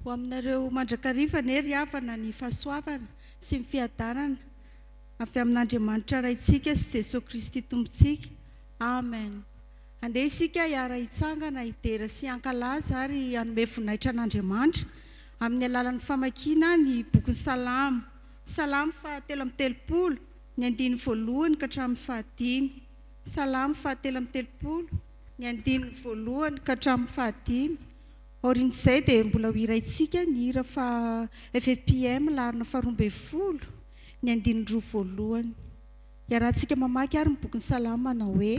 Ho aminareo mandrakariva anie ry havana ny fahasoavana sy ny fiadanana avy amin'Andriamanitra Raintsika sy Jesoa Kristy Tompontsika. Amen. Andeha isika hiara-hitsangana hidera sy hankalaza ary hanome voninahitra an'Andriamanitra amin'ny alalan'ny famakiana ny bokin'ny Salamo. Salamo faha 33, ny andininy voalohany ka hatramin'ny fahadimy. Salamo faha 33, ny andininy voalohany ka hatramin'ny fahadimy. Aorian'izay dia mbola ho hiraintsika ny hira faha ffpm laharana faha 12, ny andininy roa voalohany. Iarahantsika mamaky ary ny bokin'ny Salamo manao hoe,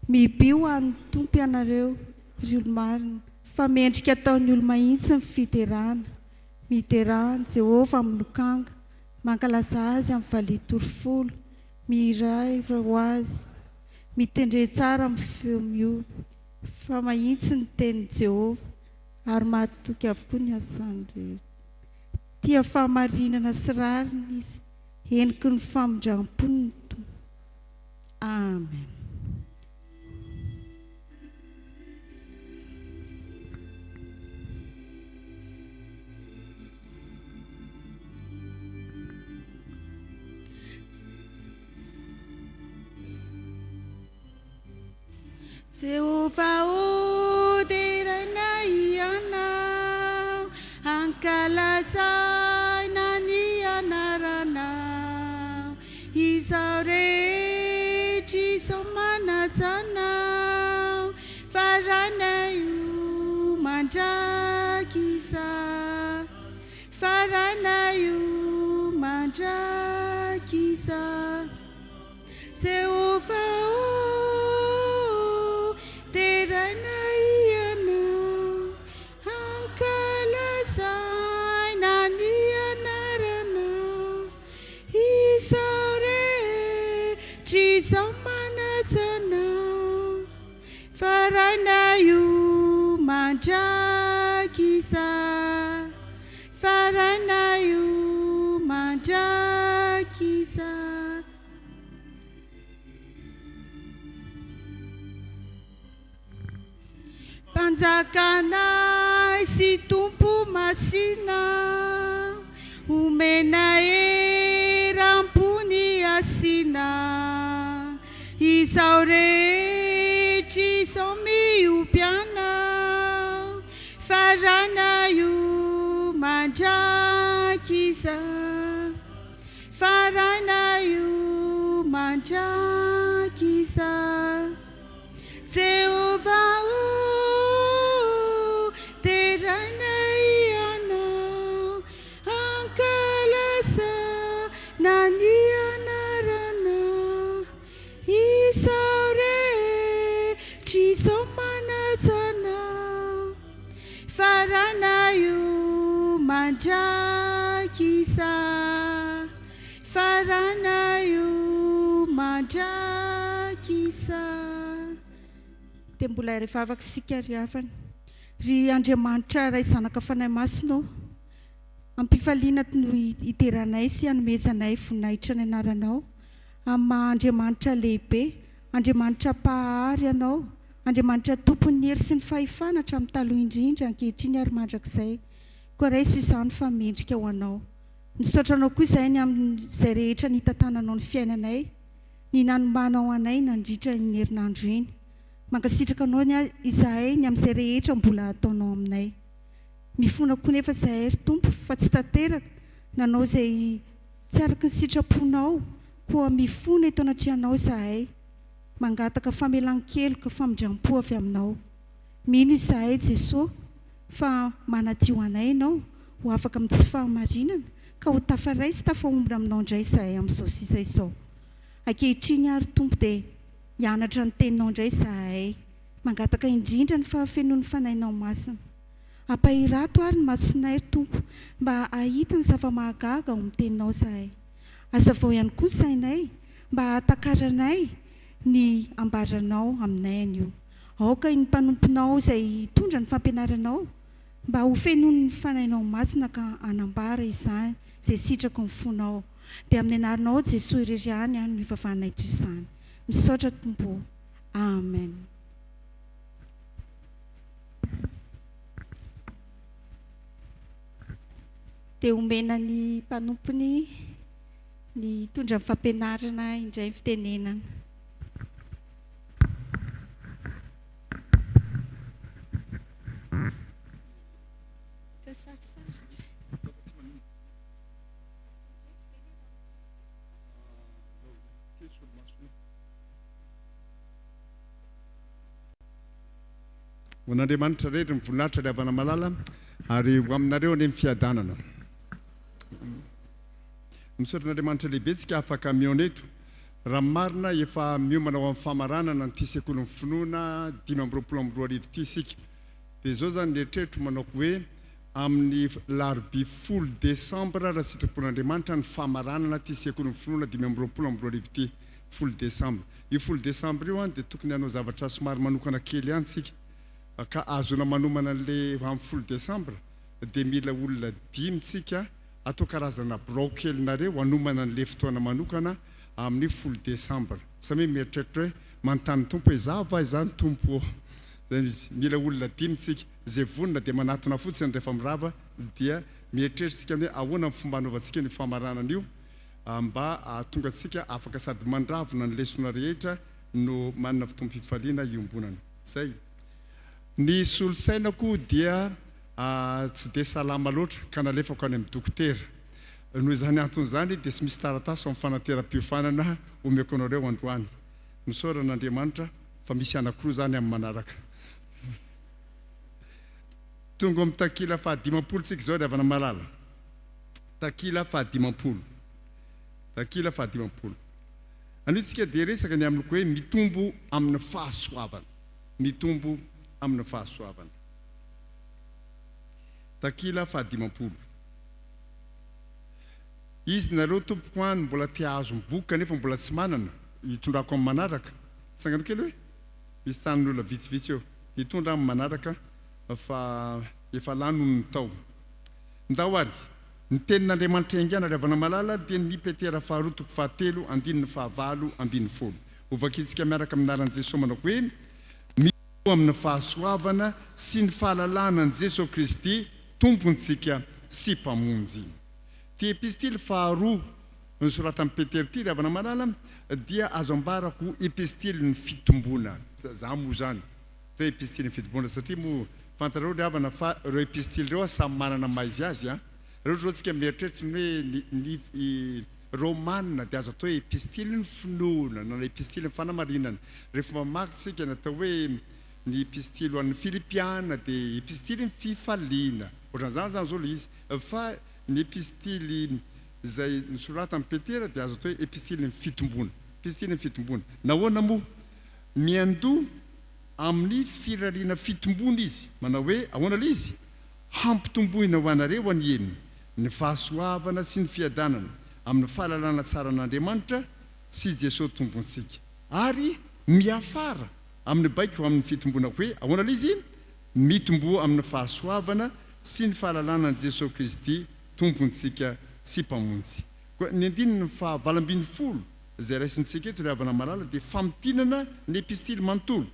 Mibio ho an'ny Tompo ianareo, ry olo-marina, fa mendrika ataon'ny olo-mahitsy ny fiderana. Miderà an'i Jehovah amin'ny lokanga, mankalazà azy amin'ny valiha torifolo, mihirà ho azy, mitendre tsara amin'ny feo mioby, fa mahitsy ny tenin'i Jehovah, ary mahatoky avokoa ny asany rehetra. Tia fahamarinana sy rariny izy. Heniky ny famindram-pony ny Tompo. Amen. Jehovah ô, deraina Ianao, ankalazaina ny anaranao. Izao rehetra izao manaja Anao, fa Rainay o mandrakizay, fa Rainay o mandrakizay. Jehovah ô, deraina Ianao, ankalazaina ny anaranao. Izao rehetra izao manaja Anao, fa Rainay o mandrakizay, fa Rainay o mandrakizay. Mpanjakanay sy Tompo masina, omena heram-po ny hasina. Izao rehetra izao mihoby anao, fa Rainay o mandrakizay. Farana io mandrakizay. Jehovah ô, deraina Ianao, ankalazaina ny anaranao. Izao rehetra izao manaja Anao. Farana io mandrakizay, farana io mandrakizay. Dia mbola hivavaka isika ry havana. Ry Andriamanitra Ray Zanaka Fanahy Masina ô, am-pifaliana no hideranay sy hanomezanay voninahitra ny anaranao, amin'ny maha Andriamanitra lehibe, Andriamanitra Mpahary Anao, Andriamanitra Tompon'ny hery sy ny fahefana hatramin'ny taloha indrindra, ankehitriny ary mandrakizay. Koa raiso izany fa mendrika ho Anao. Misaotra Anao koa izahay ny amin'izay rehetra nitantananao ny fiainanay, ny nanomanao anay nandritra iny herinandro iny. Mankasitraka Anao izahay ny amin'izay rehetra mbola hataonao aminay. Mifona koa nefa izahay ry Tompo fa tsy tanteraka, nanao izay tsy araka ny sitraponao, koa mifona eto anatrehanao izahay. Mangataka famelan-keloka, famindram-po avy aminao. Mino izahay Jesoa fa manadio anay Ianao ho afaka amin'ny tsy fahamarinana ka ho tafaray sy tafaombona aminao indray izahay amin'izao sisa izao. Ankehitriny ary Tompo dia hianatra ny teninao indray izahay. Mangataka indrindra ny fahafenoan'ny Fanahinao Masina. Ampahirato ary ny masonay ry Tompo mba hahita ny zava-mahagaga ao amin'ny teninao izahay. Hazavao ihany koa ny sainay mba hahatakaranay ny ambaranao aminay anio. Aoka ny mpanomponao izay hitondra ny fampianaranao mba ho fenoin'ny Fanahinao Masina ka hanambara izany izay sitraky ny fonao. Dia amin'ny anaranao Jesoa irery ihany no ivavahanay toy izany. Misaotra Tompo ô. Amen. Dia omena ny mpanompony ny hitondra ny fampianarana indray ny fitenenana. Ho an'Andriamanitra irery ny voninahitra ry havana malala ary ho aminareo anie ny fiadanana. Misaotra an'Andriamanitra lehibe tsika afaka mihaona eto. Raha ny marina efa miomana ho amin'ny famaranana an'ity sekolin'ny finoana 2025 ity isika. Dia izao izany ny eritreritro manaoko hoe amin'ny larobia folo desambra raha sitrapon'Andriamanitra ny famaranana ity sekolin'ny finoana 2025 ity. Folo desambra. Io folo desambra io an dia tokony hanao zavatra somary manokana kely ihany tsika. Ka ahazoana manomana an'le amin'ny folo desambra dia mila olona dimy tsika atao karazana birao kely nareo hanomana an'le fotoana manokana amin'ny folo desambra. Samia mieritreritra hoe manontany ny Tompo hoe izaho va izany Tompo ô? Zay izy. Mila olona dimy tsika. Izay vonona dia manatona fotsiny rehefa mirava dia mieritreritra tsika ny hoe ahoana ny fomba hanaovantsika an'io famaranana io mba hahatonga antsika afaka sady mandravona ny lesona rehetra no manana fotoam-pifaliana iombonana. Zay. Ny solosainako dia tsy dia salama loatra ka nalefako any amin'ny dokotera. Noho izany antony izany dia tsy misy taratasy ao amin'ny fanateram-piofanana omeko anareo androany. Misaora an'Andriamanitra fa misy anankiroa izany amin'ny manaraka. Tonga ao amin'ny takila fahadimampolo tsika izao ry havana malala. Takila fahadimampolo. Takila fahadimampolo. Anio tsika dia hiresaka ny amin'ny hoe mitombo amin'ny fahasoavana. Mitombo amin'ny fahasoavana. Takila fahadimampolo. Izy nareo tompoko an mbola te hahazo ny boky kanefa mbola tsy manana, hitondrako amin'ny manaraka. Tsangano kely hoe misy tanin'olona vitsivitsy eo. Hitondra amin'ny manaraka fa efa lany hono ny tao. Ndao ary, ny tenin'Andriamanitra haingana ry havana malala dia ny Petera faharoa toko fahatelo andininy fahavalo 12. Hovakintsika miaraka amin'ny anaran'i Jesoa manao hoe, Mitomboa amin'ny fahasoavana sy ny fahalalana an'i Jesoa Kristy Tompontsika sy Mpamonjy. Ity epistily faharoa nosoratan'i Petera ity ry havana malala dia azo ambara ho epistilin'ny fitomboana. Za moa izany. Atao hoe epistilin'ny fitomboana satria moa fantareo ry havana fa ireo epistily ireo samy manana ny maha izy azy an. Raha ohatra izao tsika mieritreritra ny hoe ny ny Romana dia azo atao hoe epistilin'ny finoana na epistilin'ny fanamarinana. Rehefa mamaky tsika ny atao hoe ny epistily ho an'ny Filipiana dia epistilin'ny fifaliana. Ohatran'izany izany izao ilay izy. Fa ny epistily izay nosoratan'i Petera dia azo atao hoe epistilin'ny fitomboana. Epistilin'ny fitomboana. Nahoana moa? Miandoha amin'ny firariana fitomboana izy, manao hoe, ahoana ilay izy? Hampitomboina ho anareo anie ny fahasoavana sy ny fiadanana amin'ny fahalalana tsara an'Andriamanitra sy Jesoa Tompontsika. Ary miafara amin'ny baiko amin'ny fitomboana hoe, ahoana ilay izy? Mitomboa amin'ny fahasoavana sy ny fahalalana an'i Jesoa Kristy Tompontsika sy Mpamonjy. Koa ny andininy faha 18 izay raisintsika eto ry havana malala dia famintinana ny epistily manontolo.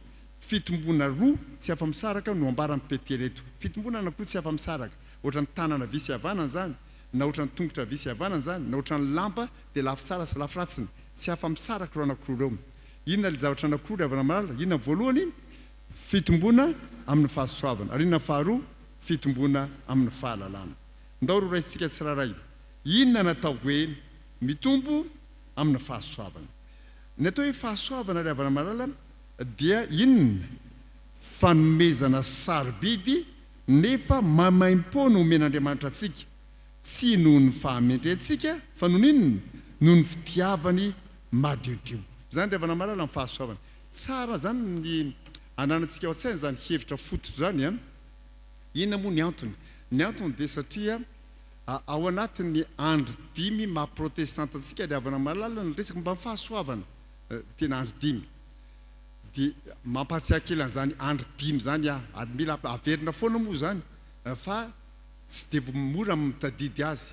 Fitomboana roa tsy afa-misaraka no ambaran'i Petera eto. Fitomboana anankiroa tsy afa-misaraka. Ohatran'ny tanana havia sy havanana izany, na ohatran'ny tongotra havia sy havanana izany, na ohatran'ny lamba dia lafy tsara sy lafy ratsiny. Tsy afa-misaraka ireo anankiroa ireo. Inona ilay zavatra anankiroa ry havana malala? Inona ny voalohany? Fitomboana amin'ny fahasoavana. Ary inona ny faharoa? Fitomboana amin'ny fahalalana. Ndao ro raisintsika tsirairay. Inona no atao hoe mitombo amin'ny fahasoavana? Ny atao hoe fahasoavana ry havana malala dia inona? Fanomezana sarobidy nefa maimaimpoana omen'Andriamanitra antsika, tsy noho ny fahamendrehantsika fa noho ny inona? Noho ny fitiavany madiodio. Izany ry havana malala ny fahasoavana. Tsara izany ny ananantsika ao an-tsaina izany hevitra fototra izany an! Inona moa ny antony? Ny antony dia satria ao anatin'ny andry dimy maha protestanta antsika ry havana malala ny resaka momba ny fahasoavana, tena andry dimy. Dia mampahatsiahy kely an'izany andry dimy izany aho, ary mila averina foana moa izany fa tsy dia mora ny mitadidy azy.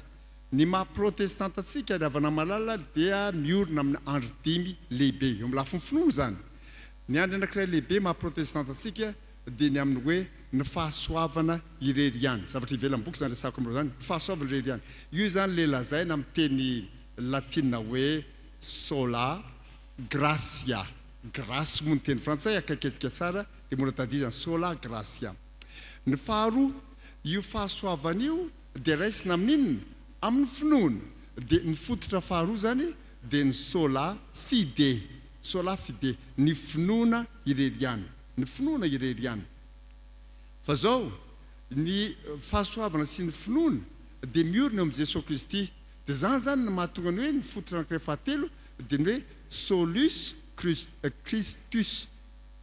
Ny maha protestanta antsika ry havana malala dia miorina amin'ny andry dimy lehibe, eo amin'ny lafiny finoana izany. Ny andry anankiray lehibe maha protestanta antsika. dia ny amin'ny hoe ny fahasoavana irery ihany. Zavatra ivelan'ny boky izany resahako aminareo izany, ny fahasoavana irery ihany. Io izany ilay lazaina amin'ny teny latina hoe sola gratia. Grâce moa ny teny frantsay, akaiky antsika tsara dia mora tadidina, sola gratia. Ny faharoa, io fahasoavana io dia raisina amin'inona? Amin'ny finoana. Dia ny fototra faharoa izany dia ny sola fide, sola fide, ny finoana irery ihany. Ny finoana irery ihany. Fa izao, ny fahasoavana sy ny finoana dia miorina eo amin'i Jesoa Kristy. Dia izany izany no mahatonga ny hoe ny fototra anankiray fahatelo dia ny hoe solus Christus,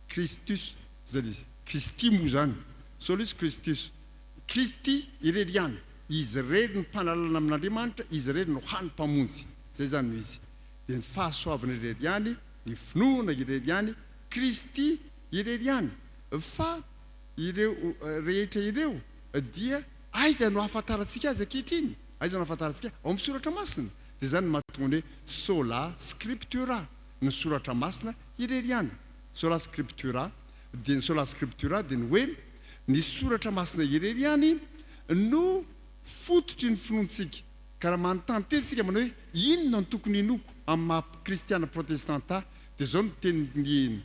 Christus, izay ilay izy, Kristy moa izany, solus Christus, Kristy irery ihany, Izy irery no mpanalalana amin'Andriamanitra, Izy irery no hany Mpamonjy. Izay izany no izy. Dia ny fahasoavana irery ihany, ny finoana irery ihany, Kristy irery ihany. Fa ireo rehetra ireo dia aiza no ahafantarantsika azy ankehitriny? Aiza no ahafantarantsika? Ao amin'ny Soratra Masina. Dia izany no mahatonga ny hoe sola scriptura, ny Soratra Masina irery ihany. Sola scriptura dia ny sola scriptura dia ny hoe ny Soratra Masina irery ihany no fototry ny finoantsika. Ka raha manontany tena isika manao hoe inona no tokony hinoako amin'ny maha kristiana protestanta ahy dia izao no tenin'ny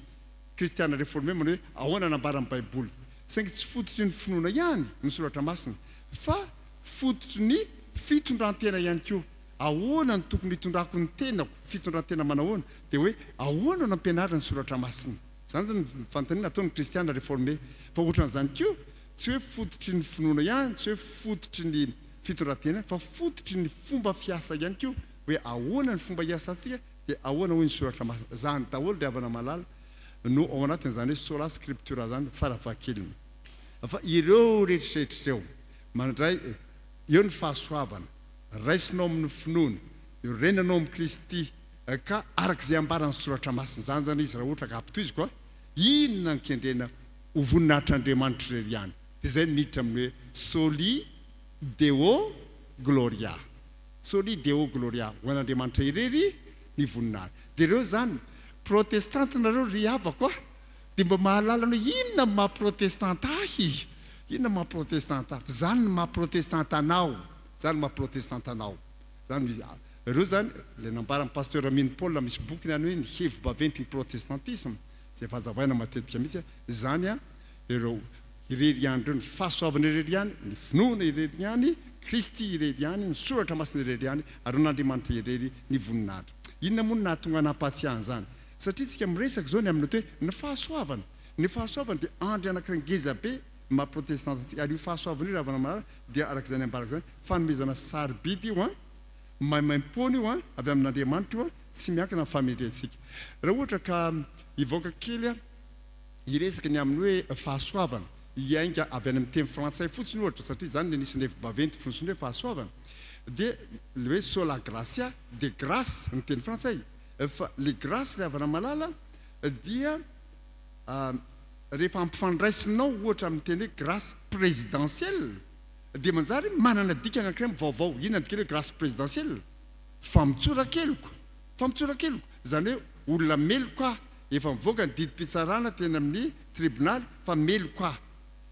kristiana reforme manao hoe ahoana nambaran'ny Baiboly. Saingy tsy fototry ny finoana ihany ny Soratra Masina fa fototry ny fitondran-tena ihany koa. Ahoana no tokony hitondrako ny tenako, fitondran-tena manahoana? Dia hoe ahoana no ampianarina ny Soratra Masina? Izany izany ny fanontaniana ataon'ny kristiana reforme. Fa ohatran'izany koa, tsy hoe fototry ny finoana ihany, tsy hoe fototry ny fitondran-tena ihany, fa fototry ny fomba fiasa ihany koa, hoe ahoana ny fomba hiasantsika, dia ahoana hoy ny Soratra Masina. Izany daholo ry havana malala no ao anatin'izany hoe sola scriptura izany farafahakeliny. Fa ireo rehetrarehetra ireo, mandray eo ny fahasoavana, raisinao amin'ny finoana, iorenanao amin'i Kristy, ka araka izay ambaran'ny Soratra Masina, izany izany izy raha ohatra ka ampitohiziko a, inona no kendrena ho voninahitr'Andriamanitra irery ihany? Dia izay no miditra amin'ny hoe Soli Deo Gloria. Soli Deo Gloria, ho an'Andriamanitra irery ny voninahiny. Dia ireo izany, protestanta nareo ry havako a, dia mba mahalala ny hoe inona no maha protestanta ahy? Inona no maha protestanta ahy? Fa izany no maha protestanta anao, izany no maha protestanta anao. Izany no izy. Ireo izany, ilay nambaran'i Pasteur Mino Paul, misy bokiny any hoe ny hevi-baventy ny protestantisme, izay efa hazavaina matetika mihitsy, izany an, ireo irery ihany ireo, ny fahasoavana irery ihany, ny finoana irery ihany, Kristy irery ihany, ny Soratra Masina irery ihany, ary ho an'Andriamanitra irery ny voninahitra. Inona moa no nahatonga nampahatsiahy an'izany? Satria tsika miresaka izao ny amin'ny atao hoe ny fahasoavana. Ny fahasoavana dia andry anankiray ngeza be maha protestanta antsika. Ary io fahasoavana io ry havana malala dia araka izany ambarako izany, fanomezana sarobidy io an, maimaimpoana io an, avy amin'Andriamanitra io an, tsy miankina amin'ny fahamendrehantsika. Raha ohatra ka hivoaka kely aho hiresaka ny amin'ny hoe fahasoavana, hiainga avy any amin'ny teny frantsay fotsiny ohatra, satria izany no anisan'ny hevi-baventy fonosiny hoe fahasoavana, dia ilay hoe sola gratia dia grâce ny teny frantsay. Fa le grâce ry havana malala dia rehefa ampifandraisinao ohatra amin'ny teny hoe grâce présidentielle dia manjary manana dikany anankiray vaovao. Inona ny dikany hoe grâce présidentielle? Famotsoran-keloka. Famotsoran-keloka. Izany hoe olona meloka aho, efa mivoaka ny didim-pitsarana teny amin'ny tribonaly fa meloka aho.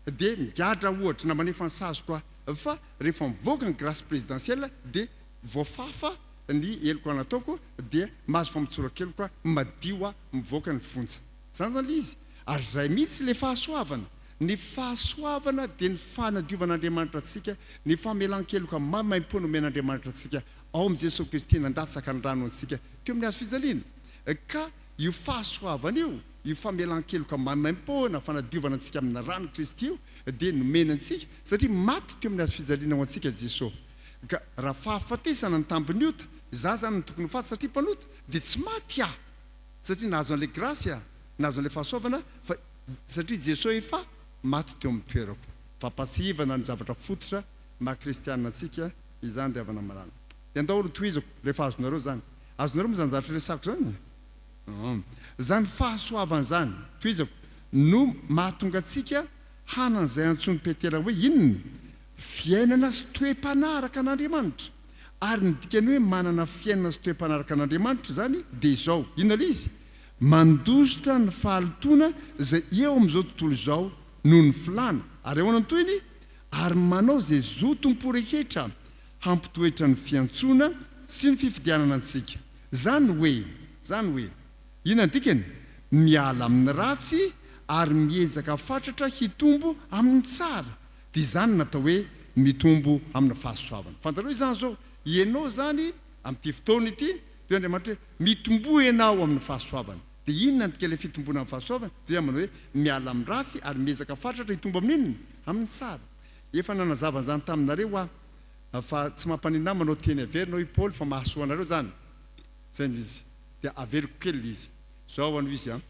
Dia migadra ohatra na manefa ny saziko aho. Fa rehefa mivoaka ny grâce présidentielle dia voafafa ny heloka nataoko dia mahazo famotsoran-keloka madio aho mivoaka ny fonja. Zany zany le izy. Ary zay mihitsy le fahasoavana. Ny fahasoavana dia ny fanadiovan'Andriamanitra antsika, ny famelan-keloka maimaimpoa nomen'Andriamanitra antsika ao amin'i Jesoa Kristy nandatsaka ny rano antsika teo amin'ny hazo fijaliana. Ka io fahasoavana io, io famelan-keloka maimaimpoana, fanadiovana antsika amin'ny ran'i Kristy io dia nomena antsika satria maty teo amin'ny hazo fijaliana ho antsika Jesoa. Ka raha fahafatesana ny tambin'ny ota, za zany no tokony ho faty satria mpanota, dia tsy maty aho satria nahazo an'ilay grâce aho, nahazo an'ilay fahasoavana fa satria Jesoa efa maty teo amin'ny toerako. Fampahatsiahivana ny zavatra fototra maha kristianina antsika izany ry havana malala. Dia andao aloha tohizako rehefa azonareo izany. Azonareo moa izany zavatra resahako izany e? Hum. Izany fahasoavana izany, tohizako, no mahatonga antsika hanana izay antsoin'i Petera hoe inona? Fiainana sy toe-panahy araka an'Andriamanitra. Ary ny dikan'ny hoe manana fiainana sy toe-panahy araka an'Andriamanitra izany dia izao, inona ilay izy? Mandositra ny fahalotoana izay eo amin'izao tontolo izao noho ny filàna. Ary ahoana ny tohiny? Ary manao izay zotom-po rehetra hampitoetra ny fiantsoana sy ny fifidianana antsika. Izany hoe, izany hoe, inona ny dikany? Miala amin'ny ratsy ary miezaka fatratra hitombo amin'ny tsara. Dia izany no atao hoe mitombo amin'ny fahasoavana. Fantatrao izany izao, ianao izany amin'ity fotoana ity, dia hoy Andriamanitra hoe, mitomboa ianao amin'ny fahasoavana. Dia inona ny dikan'ilay fitomboana amin'ny fahasoavana? Dia manao hoe, miala amin'ny ratsy ary miezaka fatratra hitombo amin'ny inona? Amin'ny tsara. Efa nanazava an'izany taminareo aho, fa tsy mampaninona ahy manao teny averina hoy Paoly fa mahasoa anareo izany. Izay no izy. Dia averiko kely ilay izy. Izao ano izy an.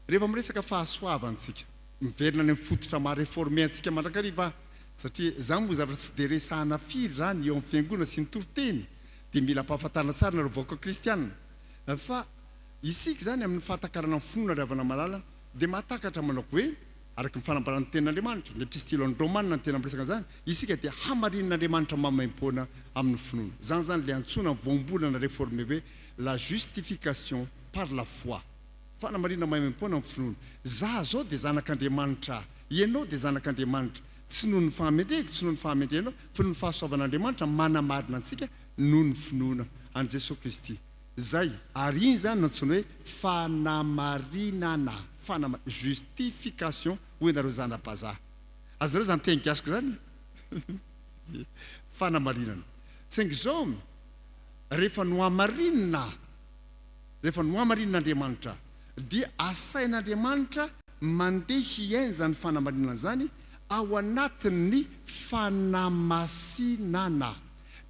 Rehefa miresaka fahasoavana isika, miverina any amin'ny fototra maha réformé antsika mandrakariva aho, satria izany moa zavatra tsy dia resahana firy izany eo amin'ny fiangonana sy ny toriteny, dia mila ampahafantarina tsara nareo vahoaka kristiana fa isika izany amin'ny fahatakarana ny finoana ry havana malala dia mahatakatra manao hoe araka ny fanambaran'ny tenin'Andriamanitra, ny epistily ho an'ny Romana no tena miresaka an'izany, isika dia hamarinin'Andriamanitra maimaimpoana amin'ny finoana. Izany izany ilay antsoina amin'ny voambolana réformé hoe la justification par la foi. Fanamarinana maimaimpoana amin'ny finoana. Za zao dia zanak'Andriamanitra, ianao dia zanak'Andriamanitra, tsy noho ny fahamendrehiko, tsy noho ny fahamendrehanao, fa noho ny fahasoavan'Andriamanitra manamarina antsika noho ny finoana an'i Jesoa Kristy. Zay, ary iny izany no antsoina hoe fanamarinana, fanama, justification hoy ianareo zana-bazaha. Azonareo izany teny gasiko izany? Fanamarinana. Saingy izao, rehefa nohamarinina, rehefa nohamarinin'Andriamanitra, dia asain'Andriamanitra mandeha hiaina izany fanamarinana izany ao anatin'ny fanamasinana.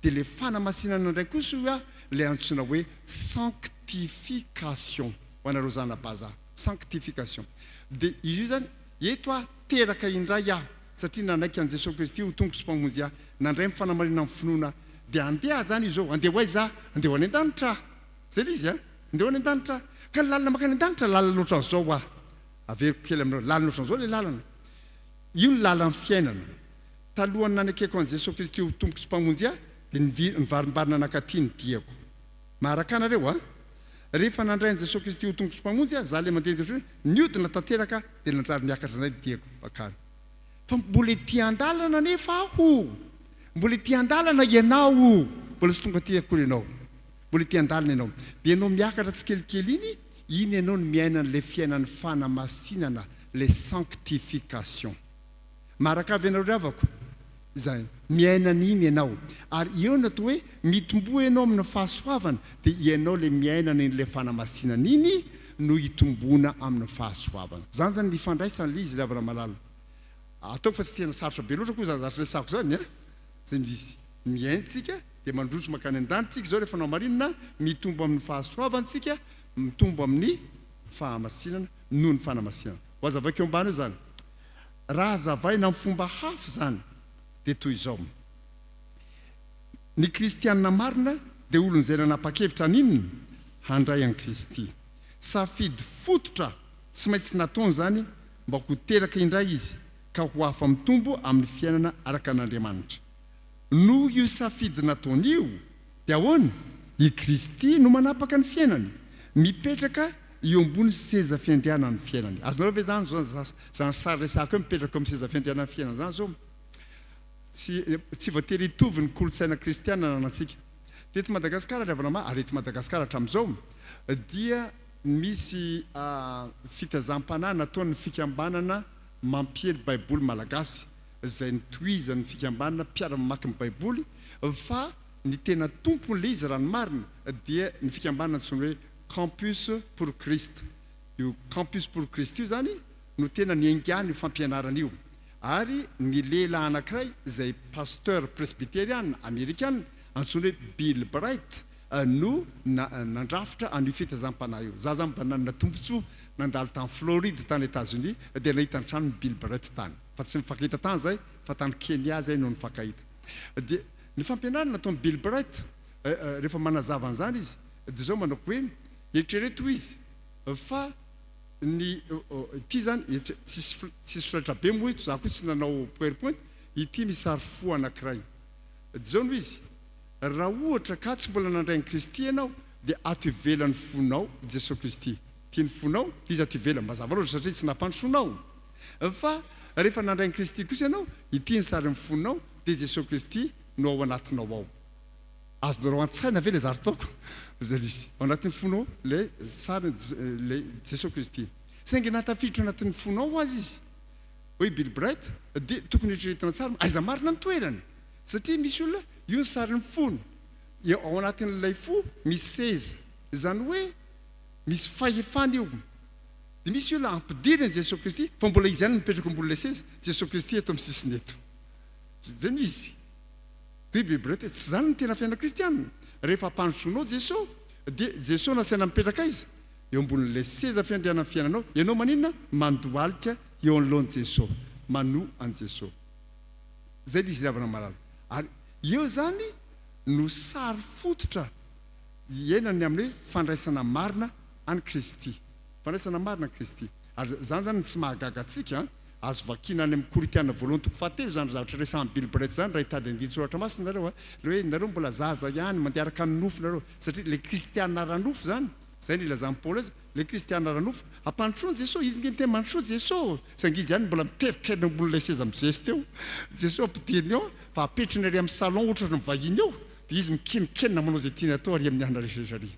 Dia ilay fanamasinana indray kosa hoy aho ilay antsoina hoe sanctification ho anareo zana-bazaha, sanctification. Dia izy io izany, eto aho teraka indray aho satria nanaiky an'i Jesoa Kristy ho Tompo sy Mpamonjy ahy, nandray ny fanamarinan'ny finoana aho. Dia handeha aho izany izao, handeha ho aiza aho? Handeha ho any an-danitra aho. Izay ilay izy an! Handeha ho any an-danitra aho. Ka ny lalana mankany an-danitra, lalana ohatran'izao aho. Averiko kely aminareo, lalana ohatran'izao ilay lalana. Io ny lalan'ny fiainana. Talohan'ny nanekeko an'i Jesoa Kristy ho Tompoko sy Mpamonjy ahy, dia nivarimbarina nankaty ny diako. Maharaka anareo an! Rehefa nandray an'i Jesoa Kristy ho Tompoko sy Mpamonjy aho, za ilay mandeha ny hoe niodina tanteraka aho, dia nanjary niakatra indray ny diako hankany. Fa mbola ety an-dalana anefa aho! Mbola ety an-dalana ianao! Mbola tsy tonga aty akory ianao. Mbola ety an-dalana ianao. Dia ianao miakatra tsikelikely iny, iny ianao no miaina an'ilay fiainan'ny fanamasinana, ilay sanctification. Maharaka avy ianareo ry havako? Izany. Miaina an'iny ianao. Ary eo ny atao hoe mitomboa ianao amin'ny fahasoavana, dia ianao ilay miaina an'iny ilay fanamasinana iny no hitomboana amin'ny fahasoavana. Izany izany ny ifandraisan'ilay izy ry havana malala. Ataoko fa tsy tena sarotra be loatra koa izany zavatra resahako izany an! Izay no izy. Miaina isika, dia mandroso mankany an-danitra isika izao rehefa nohamarinina, mitombo amin'ny fahasoavana isika, mitombo amin'ny fahamasinana noho ny fanamasinana. Ho hazavaiko eo ambany eo izany. Raha hazavaina amin'ny fomba hafa izany dia toy izao, Ny kristiana marina dia olona izay nanapa-kevitra haninona? Handray an'i Kristy. Safidy fototra tsy maintsy nataony izany mba ho teraka indray izy ka ho afa-mitombo amin'ny fiainana araka an'Andriamanitra. Noho io safidy nataony io, dia ahoana? I Kristy no manapaka ny fiainany, mipetraka eo ambony seza fiandrianan'ny fiainany. Azonareo ve izany zao izany sary resahako hoe mipetraka eo amin'ny seza fiandrianan'ny fiainana izany zao? Tsy tsy voatery hitovy ny kolontsaina kristiana ananantsika. Teto Madagasikara ry havana ma, ary eto Madagasikara hatramin'izao, dia misy fitazam-panahy nataon'ny fikambanana mampiely Baiboly malagasy, izay nitohizan'ny fikambanana mpiara-mamaky ny Baiboly, fa ny tena tompon'ilay izy raha ny marina dia ny fikambanana antsoina hoe Campus pour Christ. Io Campus pour Christ io izany no tena niaingàny io fampianarana io. Ary ny lehilahy anankiray izay pasteur presbyteriana amerikana antsoina hoe Bill Bright no nandrafitra an'io fitaizam-panahy io. Za zany mba nanana tombontsoa nandalo tany Floride tany Etazonia dia nahita ny tranon'i Bill Bright tany. Fa tsy nifankahita tany zahay fa tany Kenya zay no nifankahita. Dia ny fampianarana nataon'i Bill Bright rehefa manazava an'izany izy dia izao manao hoe eritrereto hoy izy fa ny ity izany tsisy tsisy solaitra be moa eto za koa tsy nanao powerpoint ity misy sary fo anankiray dia izao no izy raha ohatra ka tsy mbola nandray an'i Kristy ianao dia ato ivelan'ny fonao Jesoa Kristy tian'ny fonao izy ato ivelany mazava loatra satria tsy nampandrosoanao. Fa rehefa nandray an'i Kristy kosa ianao, ity ny sarin'ny fonao, dia Jesoa Kristy no ao anatinao ao. Azonareo an-tsaina ve ilay zary ataoko? Izay ilay izy. Ao anatin'ny fonao ilay sarin'i ilay Jesoa Kristy. Saingy na tafiditra ao anatin'ny fonao aza izy, hoy Bill Bright, dia tokony eritreretina tsara aiza marina ny toerany. Satria misy olona, io ny sarin'ny fony. Ao anatin'ilay fo misy seza. Izany hoe misy fahefana io. Dia misy olona ampidiriny an'i Jesoa Kristy fa mbola izy ihany no mipetraka ambonin'ilay seza, Jesoa Kristy eto amin'ny sisiny eto. Izay no izy. Dia Bible hoe tsy izany no tena fiainana kristiana. Rehefa ampandrosoanao Jesoa dia Jesoa no asaina mipetraka aiza? Eo ambonin'ilay seza fiandrianan'ny fiainanao. Ianao maninona? Mandohalika eo anoloan'i Jesoa. Manoa an'i Jesoa. Izay ilay izy ry havana malala. Ary eo izany no sary fototra iainany amin'ny hoe fandraisana marina an'i Kristy. Fandraisana marina an'i Kristy. Ary izany izany no tsy mahagaga antsika an! Azo vakiana any amin'ny Korintiana voalohany toko fahatelo izany zavatra resahan'i Bill Bright izany raha hitady andinin-tsoratra masina nareo an! Ilay hoe nareo mbola zaza ihany, mandeha araka ny nofo nareo. Satria ilay kristiana ara-nofo izany, izay no ilazan'i Paoly azy, ilay kristiana ara-nofo, ampandrosoan'i Jesoa, izy nge niteny mandrosoa Jesoa, saingy izy ihany mbola miteriterina ambonin'ilay seza mizesta eo. Jesoa ampidiriny eo fa apetrany ary amin'ny salon ohatran'ny vahiny eo, dia izy mikenokenona manao izay tiany atao ary amin'ny anona rehetra ary.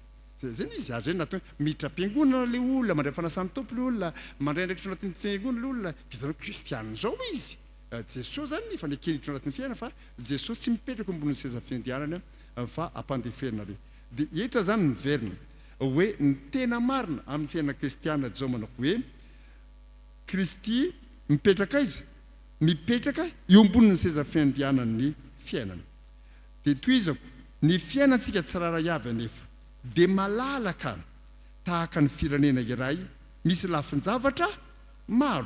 Zay no izy, ary zay no nahatonga hoe miditra am-piangonana ilay olona, mandray fanasan'ny Tompo ilay olona, mandray andraikitra ao anatin'ny fiangonana ilay olona, dia hitanao hoe kristianina izao izy. Jesoa izany efa nekeny hiditra ao anatin'ny fiainana fa Jesoa tsy mipetraka eo ambonin'ny seza fiandrianana fa ampandeferina re. Dia eto aho izany miverina hoe ny tena marina amin'ny fiainana kristianina dia izao manao hoe Kristy mipetraka aiza? Mipetraka eo ambonin'ny seza fiandrianan'ny fiainana. Dia tohizako, ny fiainantsika tsirairay avy anefa dia malalaka tahaka ny firenena iray misy lafin-javatra maro.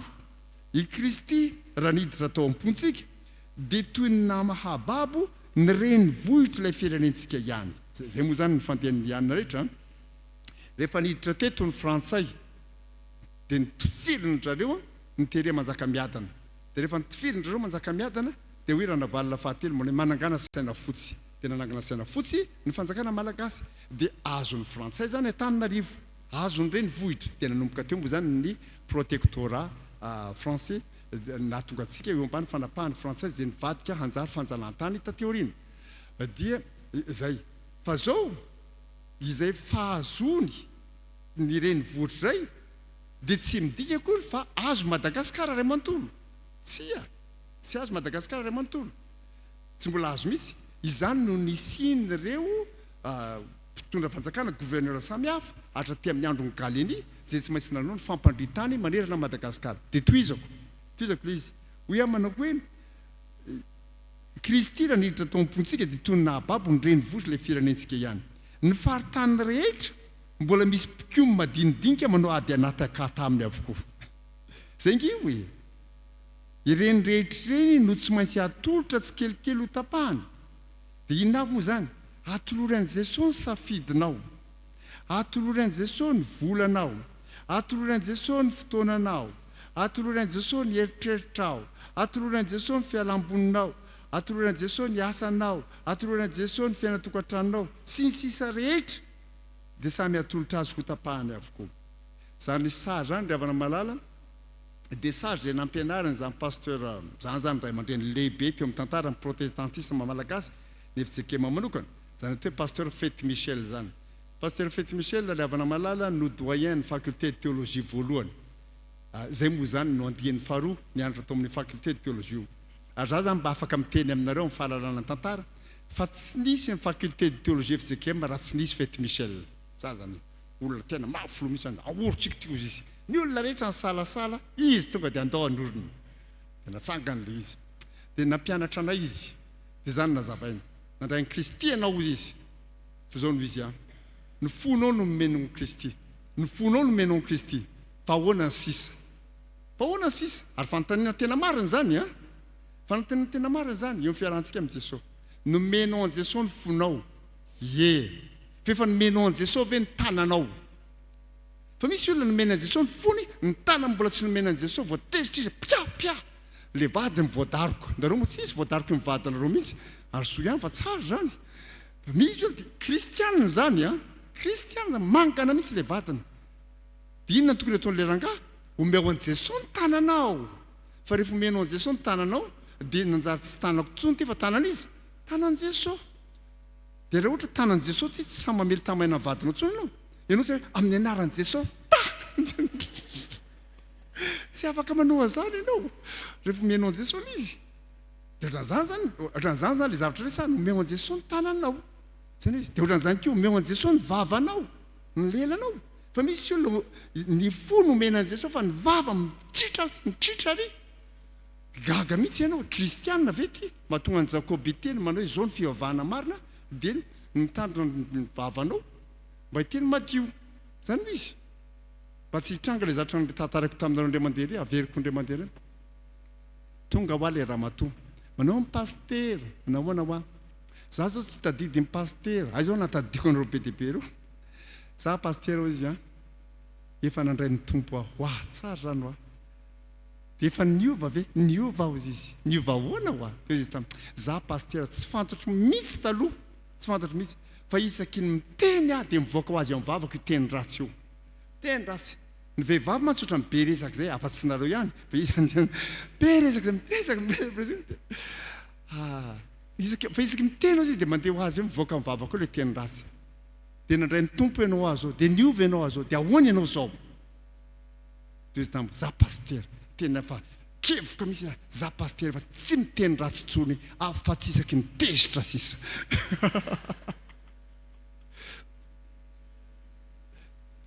I Kristy raha niditra tao am-pontsika dia toy ny namahababo ny renivohitr'ilay firenentsika ihany. Izay moa izany ny fandehan'ny anona rehetra an! Rehefa niditra teto ny frantsay dia notifiriny zareo ny tery Manjakamiadana. Dia rehefa notifiriny zareo Manjakamiadana Dia hoy Ranavalona fahatelo manao hoe manangana saina fotsy. Dia nanangana saina fotsy ny fanjakana malagasy. Dia azon'ny frantsay izany Antananarivo. Azony renivohitra. Dia nanomboka teo moa izany ny protectorat français nahatonga antsika eo ambany fanapahan'ny frantsay izay nivadika hanjary fanjanahantany taty aoriana. Dia izay. Fa izao, izay fahazoany ny renivohitra izay dia tsy midika akory fa azo Madagasikara iray manontolo. Tsia. Tsy azo Madagascar iray manontolo. Tsy mbola azo mihitsy. Izany no nisian'ireo mpitondra fanjakana, gouverneur samihafa, hatraty amin'ny andron'i Gallieni, izay tsy maintsy nanao ny fampandrian-tany manerana an'i Madagascar. Dia tohizako. Tohizako ilay izy. Hoy aho manao hoe, Kristy raha niditra tao am-pontsika dia toy ny nahababo ny renivohitr'ilay firenentsika ihany. Ny faritany rehetra mbola misy mpikomy madinidinika manao ady anaty akata aminy avokoa. Izay ange io e! Ireny rehetra ireny no tsy maintsy atolotra tsikelikely ho tapahana. Dia inona avy moa izany? Atolory an'i Jesoa ny safidinao. Atolory an'i Jesoa ny volanao. Atolory an'i Jesoa ny fotoananao. Atolory an'i Jesoa ny eritreritrao. Atolory an'i Jesoa ny fialam-boninao. Atolory an'i Jesoa ny asanao. Atolory an'i Jesoa ny fiainan-tokantranonao. Sy ny sisa rehetra dia samy atolotra Azy hotapahany avokoa. Izany sary izany ry havana malala. dia sazy izay nampianariny izany Pasteur izany izany ray aman-dreny lehibe teo amin'ny tantaran'ny protestantisme malagasy, ny fjkm manokana, izany atao hoe Pasteur Fety Michel izany. Pasteur Fety Michel ry havana malala no doyen ny faculté de théologie voalohany. Izay moa izany no andiany faharoa nianatra tao amin'ny faculté de théologie io. Ary za izany mba afaka miteny aminareo amin'ny fahalalana ny tantara fa tsy nisy ny faculté de théologie fjkm raha tsy nisy Fety Michel. Za izany olona tena mafy loha mihitsy izany, aorintsika ity hozy izy. Ny olona rehetra nisalasala, izy tonga dia andao hanorina. Dia natsangany ilay izy. Dia nampianatra anay izy. Dia izany no nazavainy. Nandray an'i Kristy ianao hoy izy. Fa izao no izy an. Ny fonao no nomeno an'i Kristy. Ny fonao no nomeno an'i Kristy. Fa ahoana ny sisa? Fa ahoana ny sisa? Ary fanontaniana tena marina izany an. Fanontaniana tena marina izany eo amin'ny fiarahantsika amin'i Jesoa. Nomenao an'i Jesoa ny fonao. Ie. Fa efa nomenao an'i Jesoa ve ny tananao? Fa misy olona nomena an'i Jesosy ny fony, ny tanany mbola tsy nomena an'i Jesosy, vao tezitra izy, pia! pia! Le vadiny voadaroka. Nareo moa tsy hisy voadaroky ny vadinareo mihitsy, ary soa ihany fa tsara izany. Fa misy olona dia kristianina izany an! Kristianina, mangana mihitsy le vadiny. Dia inona no tokony hataon'ilay rangahy? Omeo an'i Jesoa ny tananao. Fa rehefa omenao an'i Jesoa ny tananao dia nanjary tsy tanako intsony ity fa tanan'iza? Tanan'i Jesoa. Dia raha ohatra tanan'i Jesoa ity tsy sahy mamely tamaina ny vadinao intsony ianao. Ianao tsy hoe amin'ny anaran'i Jesoa ta! Tsy afaka manao an'izany ianao rehefa omenao an'i Jesoa ilay izy. Dia ohatran'izany izany, ohatran'izany izany ilay zavatra resahina, omeo an'i Jesoa ny tananao. Izany hoe izy. Dia ohatran'izany koa omeo an'i Jesoa ny vavanao, ny lelanao. Fa misy olona ny fo no omena an'i Jesoa fa ny vava mitritra mitritra ary. Gaga mihitsy ianao, kristiana ve ity? Mahatonga an'i Jakoba hiteny manao hoe izao ny fivavahana marina dia ny mitandrina ny vavanao mba hiteny madio. Izany no izy. Mba tsy hitranga ilay zatra notantaraiko taminareo indray mandeha iry, averiko indray mandeha indray. Tonga hoa ilay ramatoa. Manao amin'ny pasitera, manahoana hoa? Za zao tsy tadidy ny pasitera, aiza hoa nahatadidiko an'ireo be dia be ireo? Za pasitera hoy izy an, efa nandray ny Tompo aho. Hoa, tsara izany hoa. Dia efa niova ve? Niova aho hoy izy. Niova ahoana hoa? Dia hoy izy tamiko, za pasitera tsy fantatro mihitsy taloha, tsy fantatro mihitsy, fa isaky ny miteny aho dia mivoaka ho azy ao amin'ny vavako io teny ratsy io. Teny ratsy. Ny vehivavy mantsy ohatran'ny be resaka izay, afa-tsy nareo ihany, fa izy be resaka izay, miresaka, miresaka. Ah, isaky, fa isaky miteny aza izy dia mandeha ho azy eo, mivoaka amin'ny vavako eo ilay teny ratsy. Dia nandray ny Tompo ianao aho izao, dia niova ianao aho izao, dia ahoana ianao izao? Dia izy tamiko, za pasitera, tena efa kevoka mihitsy aho, za pasitera efa tsy miteny ratsy intsony afa-tsy isaky ny tezitra sisa.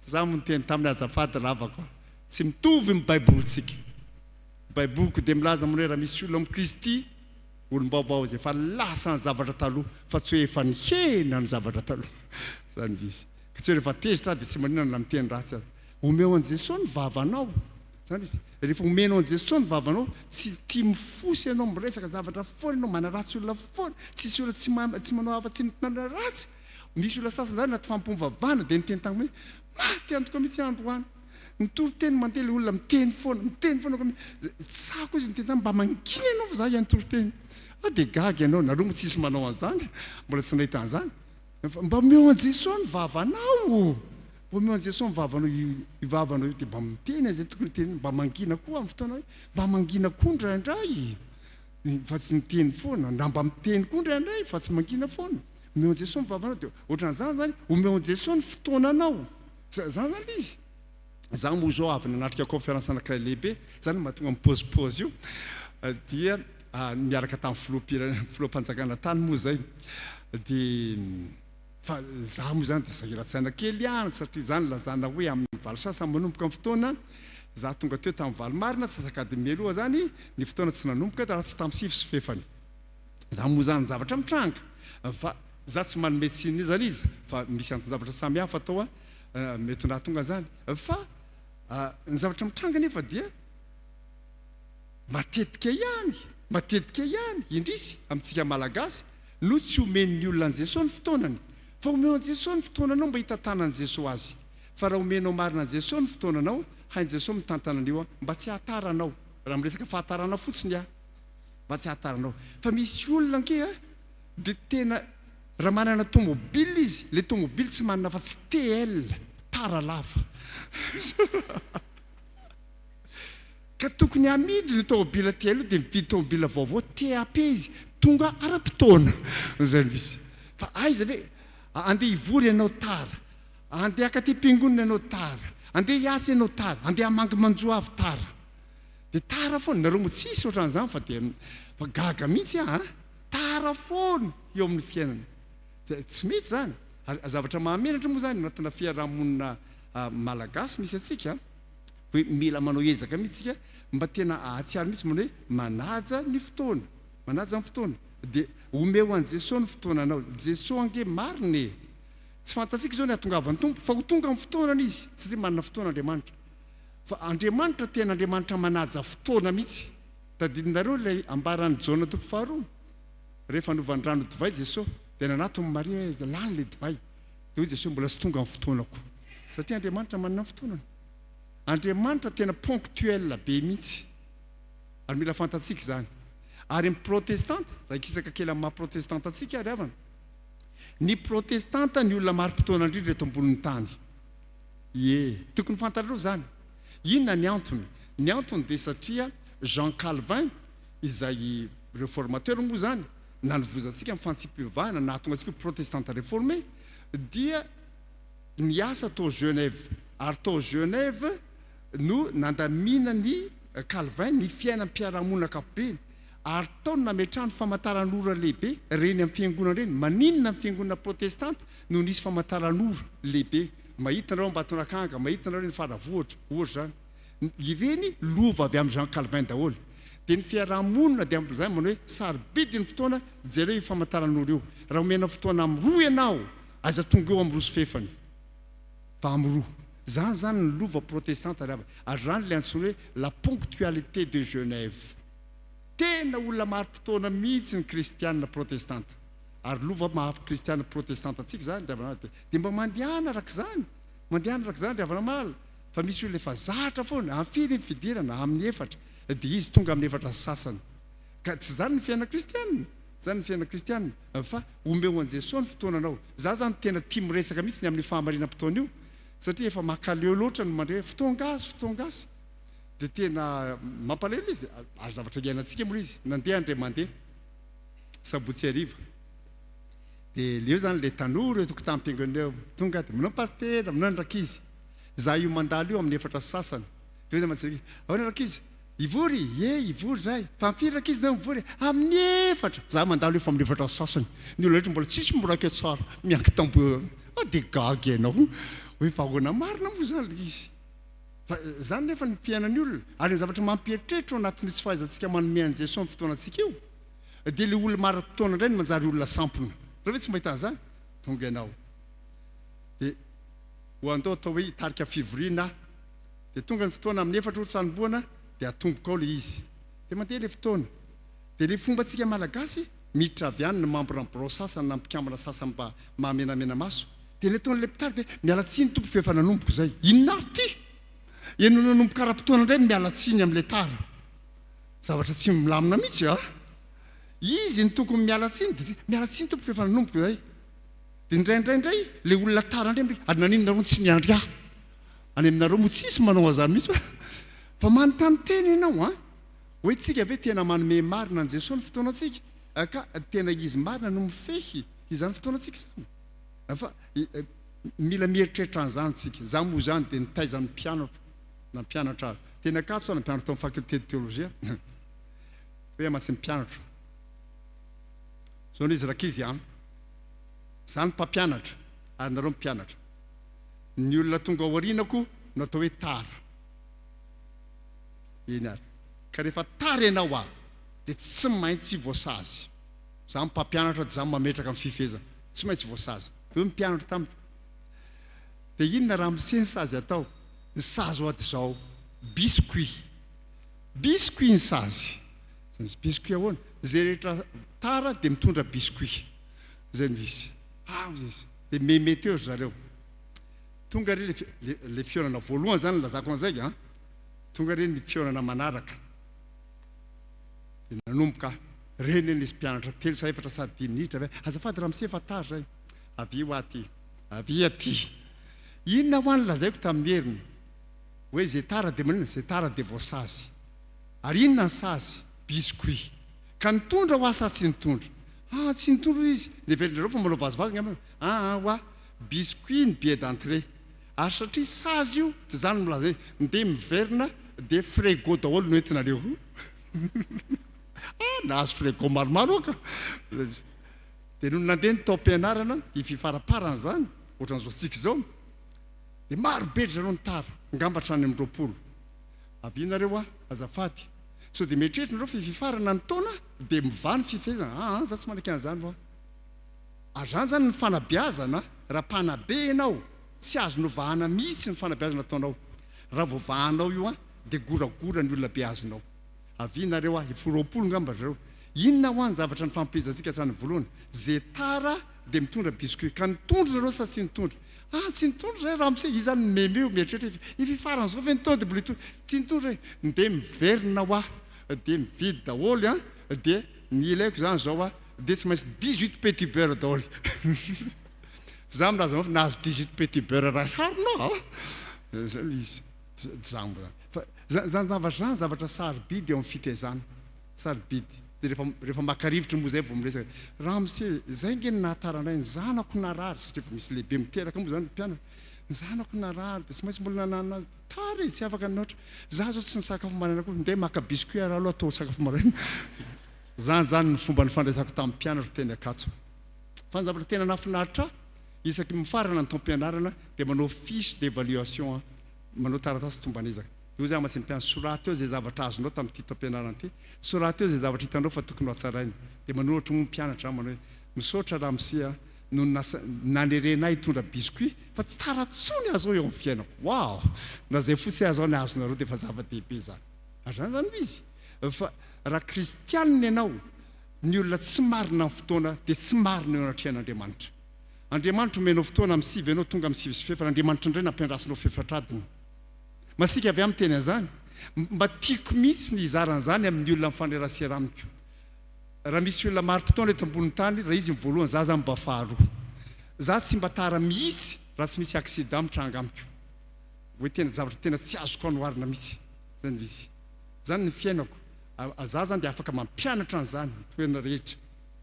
Za moa niteny taminy azafady ravako a, tsy mitovy ny baibolintsika. Ny baiboliko dia milaza manao hoe raha misy olona amin'i Kristy, olom-baovao izy, efa lasa ny zavatra taloha fa tsy hoe efa nihena ny zavatra taloha. Zany izy. Ka tsy hoe rehefa tezitra aho dia tsy maninona na miteny ratsy aza. Omeo an'i Jesoa ny vavanao. Zany izy. Rehefa omenao an'i Jesoa ny vavanao, tsy tia mifosa ianao, miresaka zavatra foana ianao, manaratsy olona foana, tsisy olona tsy tsy manao afa-tsy ny manaratsy. Misy olona sasany zany anaty fampom-vavahana dia niteny tamiko hoe, maty antoka mihitsy aho androany. Nitory teny mandeha ilay olona miteny foana, miteny foana koa, tsako izy niteny tamiko, mba mangina ianao fa za hiantory teny. Ah dia gaga ianao, nareo moa tsisy manao an'izany, mbola tsy nahita an'izany. Fa mba omeo an'i Jesoa ny vavanao. Mba omeo an'i Jesoa ny vavanao, io vavanao io dia mba miteny izay tokony hitenenina, mba mangina koa amin'ny fotoana hoe, mba mangina koa indraindray. Fa tsy miteny foana, na mba miteny koa indraindray fa tsy mangina foana. Omeo an'i Jesoa ny vavanao dia ohatran'izany izany, omeo an'i Jesoa ny fotoananao. Izany izany ilay izy. Izaho moa izao avy nanatrika conférence anankiray lehibe, izany no mahatonga mipaozipaozy io, dia niaraka tamin'ny filoham-pirenena, filoham-panjakana tany moa izay, dia fa izaho moa izany dia sahiran-tsaina kely ihany satria izany lazana hoe amin'ny valo sasany manomboka ny fotoana, izaho tonga teo tamin'ny valo marina, antsasak'adiny mialoha izany, ny fotoana tsy nanomboka raha tsy tamin'ny sivy sy fahefany. Izany moa izany zavatra mitranga fa izaho tsy manome tsiny n'iza n'iza fa misy anton-javatra samihafa atao mety ho nahatonga an'izany fa ny zavatra mitranga anefa dia matetika ihany, matetika ihany, indrisy amintsika Malagasy no tsy omen'ny olona an'i Jesoa ny fotoanany fa omeo an'i Jesoa ny fotoananao mba hitantanan'i Jesoa azy fa raha omenao marina an'i Jesoa ny fotoananao hain'i Jesoa mitantana an'io mba tsy hahatara anao raha miresaka fahatarana fotsiny aho mba tsy hahataranao fa misy olona ange a dia tena raha manana tomobile izy le tomobile tsy manana afa tsy TL tara lava ka tokony hamidy io tomobile TL io dia mividy tomobile vaovao TAP izy tonga ara-potoana zay misy fa aiza ve andeha hivory ianao tara andeha haka aty am-piangonana ianao tara andeha hiasa ianao tara andeha hamangy manjo avy tara Dia tara foana, nareo moa tsisy ohatran'izany fa dia fa gaga mihitsy aho an! Tara foana eo amin'ny fiainana. Dia tsy mety izany. Ary zavatra mahamenatra moa izany anatina fiarahamonina malagasy misy antsika hoe mila manao ezaka mihitsy isika mba tena hahatsiaro mihitsy manao hoe manaja ny fotoana, manaja ny fotoana. Dia omeo an'i Jesoa ny fotoananao. Jesoa ange marina e! Tsy fantatsika izao ny hahatongavan'ny Tompo fa ho tonga amin'ny fotoanany Izy satria manana fotoana Andriamanitra. Fa Andriamanitra tena Andriamanitra manaja fotoana mihitsy. Tadidinareo ilay ambaran'i Jaona toko faharoa? Rehefa novan'ny rano divay Jesoa, dia nanatona an'i Maria hoe lany ilay divay. Dia hoy Jesoa mbola tsy tonga ny fotoanako. Satria Andriamanitra manana ny fotoanany. Andriamanitra tena ponctuel be mihitsy. Ary mila fantatsika izany. Ary ny protestanta, raha hikisaka kely amin'ny maha protestanta antsika ary havana, ny protestanta ny olona mari-potoana indrindra eto ambonin'ny tany. Ie, tokony fantatrareo izany. Inona ny antony? Ny antony dia satria Jean Calvin izay reformateur moa izany, nanovozantsika ny fantsipivavahana nahatonga antsika ho protestanta reformé, dia niasa tao Genève. Ary tao Genève no nandaminan'i Calvin ny fiainam-piarahamonina ankapobeny. Ary tao no nametrahany famantaran'ora lehibe reny amin'ny fiangonana ireny. Maninona ny fiangonana protestanta no nisy famantaran'ora lehibe? Mahita nareo Ambatonakanga, mahita nareo eny Faravohitra, ohatra izany. Ireny lova avy amin'i Jean Calvin daholo. Dia ny fiaraha-monina dia amin'izay manao hoe sarobidy ny fotoana, jereo io famantaran'ora io. Raha omena fotoana amin'ny roa ianao, aza tonga eo amin'ny roa sy fahefany, fa amin'ny roa. Izany izany ny lova protestanta ry havana. Ary izany ilay antsoina hoe la ponctualité de Genève. Tena olona mari-potoana mihitsy ny kristiana protestanta. Ary lova maha kristiana protestanta antsika izany ry havana. Dia mba mandehana araka izany, mandehana araka izany ry havana malala. Fa misy olona efa zatra foana, amin'ny firy ny fidirana? Amin'ny efatra. Dia izy tonga amin'ny efatra sy sasany. Ka tsy izany ny fiainana kristiana, tsy izany ny fiainana kristiana, fa omeo an'i Jesoa ny fotoananao. Za zany tena tia miresaka mihitsy ny amin'io fahamarinam-potoana io, satria efa mankaleo loatra ny mandre hoe fotoan-gasy, fotoan-gasy. Dia tena mampalahelo izy, ary zavatra iainantsika moa ilay izy. Nandeha indray mandeha, sabotsy hariva. Dia leo izany ilay tanora eo tokotanim-piangonana eo, tonga dia manao pasitera, manao ny rankizy. Za io mandalo io amin'ny efatra sy sasany. Dia hoy namana Ahoana rankizy? Hivory? Ie, hivory zahay. Fa amin'ny firy rankizy nareo mivory? Amin'ny efatra. Za mandalo io fa amin'ny efatra sy sasany. Ny olona rehetra mbola tsisy miraika tsara, miankin-tamboho eo. Ah, dia gaga ianao. Hoe fa ahoana marina moa izany ilay izy? Fa izany nefa ny fiainan'ny olona. Ary ny zavatra mampieritreritra ao anatin'io tsy fahaizantsika manome an'i Jesoa ny fotoanantsika io, dia ilay olona marim-potoana indray no manjary olona sampona. Nareo ve tsy mahita an'izany? Tonga ianao. Dia. Ho andao atao hoe hitarika fivoriana aho. Dia tonga ny fotoana amin'ny efatra ora hanombohana dia atomboka ao ilay izy. Dia mandeha ilay fotoana. Dia ilay fombantsika Malagasy, miditra avy any ny membre ny birao sasany na mpikambana sasany mba mahamenamena maso. Dia ny ataon'ilay mpitarika dia, miala tsiny tompoko fa efa nanomboka izay. Inona ary ity? Ianao nanomboka ara-potoana indray no miala tsiny amin'ilay tara. Zavatra tsy milamina mihitsy a! Izy no tokony miala tsiny dia miala tsiny tompoko fa efa nanomboka izay. Dia indraindray indray ilay olona tara indray mireky, ary naninona nareo no tsy niandry ahy? Any aminareo moa tsisy manao an'izany mihitsy hoa. Fa manontany tena ianao an, hoe tsika ve tena manome marina an'i Jesoa ny fotoanantsika? Ka tena Izy marina no mifehy izany fotoanantsika izany? Fa mila mieritreritra an'izany tsika. Za moa izany dia nitaiza ny mpianatro, nampianatra ahy. Teny Ankatso aho nampianatra tao amin'ny faculté de théologie. Hoe amantsy ny mpianatro. Zao izy rankizy an. Za ny mpampianatra ary nareo mpianatra. Ny olona tonga ao aorianako no atao hoe tara. Eny ary. Ka rehefa tara ianao a, dia tsy maintsy voasazy. Za mpampianatra dia za mametraka ny fifehezana. Tsy maintsy voasazy. Dia hoy ny mpianatra tamiko, dia inona ramose ny sazy atao? Ny sazy hoa dia izao, biscuit. Biscuit ny sazy. Biscuit ahoana? Izay rehetra tara dia mitondra biscuit. Izay no izy. Ah, hoy izy. Dia meme teo ry zareo. Tonga re le, le fihaonana voalohany izany nilazako an'izay an. Tonga re ny fihaonana manaraka. Dia nanomboka aho. Reny nisy mpianatra telo sa efatra sa dimy niditra avy any. Azafady ramose fa tara izay. Avia ho aty. Avia aty. Inona hoa no lazaiko tamin'ny heriny? Hoe izay tara dia maninona? Izay tara dia voasazy. Ary inona ny sazy? Biscuit. Ka nitondra hoa sa tsy nitondra? Ah, tsy nitondra hoy izy. Neverindreo fa manao vazivazy angamba. Ah, ah, hoa. Biscuit ny billet d'entrée. Ary satria sazy io, dia za no milaza hoe, ndeha miverina dia frigo daholo no entinareo. Ah, nahazo frigo maromaro aho ka. Dia nony nandeha ny taom-pianarana, io fifaraparana izany, ohatran'izao tsika izao, dia maro be ry zareo ny tara, angamba hatrany amin'ny 20. Avia nareo ah, azafady. Sao dia mieritreritra nareo fa hififarana ny taona dia mivaha ny fifehezana. Aa, za tsy manaiky an'izany hoa. Ary izany izany ny fanabeazana, raha mpanabe ianao, tsy azonao vahana mihitsy ny fanabeazana ataonao. Raha vao vahanao io an, dia goragora ny olona beazinao. Avia nareo ah, efa 20 ngamba zareo. Inona hoa ny zavatra nifampifehezantsika hatrany voalohany? Ze tara dia mitondra biscuit. Ka nitondra nareo sa tsy nitondra? Ah tsy nitondra zay ramose, iza no meme io mieritreritra efa efa farany zao ve ny taona dia mbola hitondra, tsy nitondra e, dia miverina hoa dia mividy daholo an, dia ny ilaiko zany zao a dia tsy maintsy 18 petit beurre daholo, fa za milaza aminao fa nahazo 18 petit beurre ray harona aho a, zay le izy. Jamba zany. Fa zany zavatra zany zavatra sarobidy eo amin'ny fitaizana. Sarobidy. Dia rehefa rehefa maka rivotra moa zay vao miresaka. Ramose, zay nge no nahatara anay, ny zanako narary, satria efa misy lehibe miteraka moa zany ny mpianatra. Ny zanako narary dia tsy maintsy mbola nananina azy. Tara e, tsy afaka nanoatra. Za zao tsy nisakafo maraina koa, ndeha maka biscuit ary aloha atao sakafo maraina. Zany zany ny fomba nifandraisako tamin'ny mpianatro teny Ankatso. Fa ny zavatra tena nahafinaritra ahy, isaky ny mifarana ny taom-pianarana dia manao fiche d'évaluation aho, manao taratasy tomban'ezaka. Dia hoy za mantsy ny mpianatra, soraty eo izay zavatra azonao tamin'ity taom-pianarana ity, soraty eo izay zavatra hitanao fa tokony ho hatsaraina. Dia manoratra moa ny mpianatra manao hoe, misaotra ramose a, noho ny nasa, nanerena ahy hitondra biscuit fa tsy tara intsony aho izao eo amin'ny fiainako. Waouh! Na izay fotsiny aza ny azonareo dia efa zava-dehibe izany. Ary izany izany no izy. Fa raha kristianina ianao, Ny olona tsy marina amin'ny fotoana dia tsy marina eo anatrehan'Andriamanitra. Andriamanitra omenao fotoana amin'ny sivy ianao tonga amin'ny sivy sy fefatra, Andriamanitra indray nampiandrasinao fefatr'adiny. Masiaka avy aho miteny an'izany. Mba tiako mihitsy ny hizara an'izany amin'ny olona mifanerasera amiko. Raha misy olona mari-potoana eto ambonin'ny tany, raha izy no voalohany, za zany mba faharoa. Za tsy mba tara mihitsy raha tsy misy accident mitranga amiko. Hoe tena zavatra tena tsy azoko anoharina mihitsy. Zay no izy. Zany ny fiainako. Za zany dia afaka mampianatra an'izany ny toerana rehetra,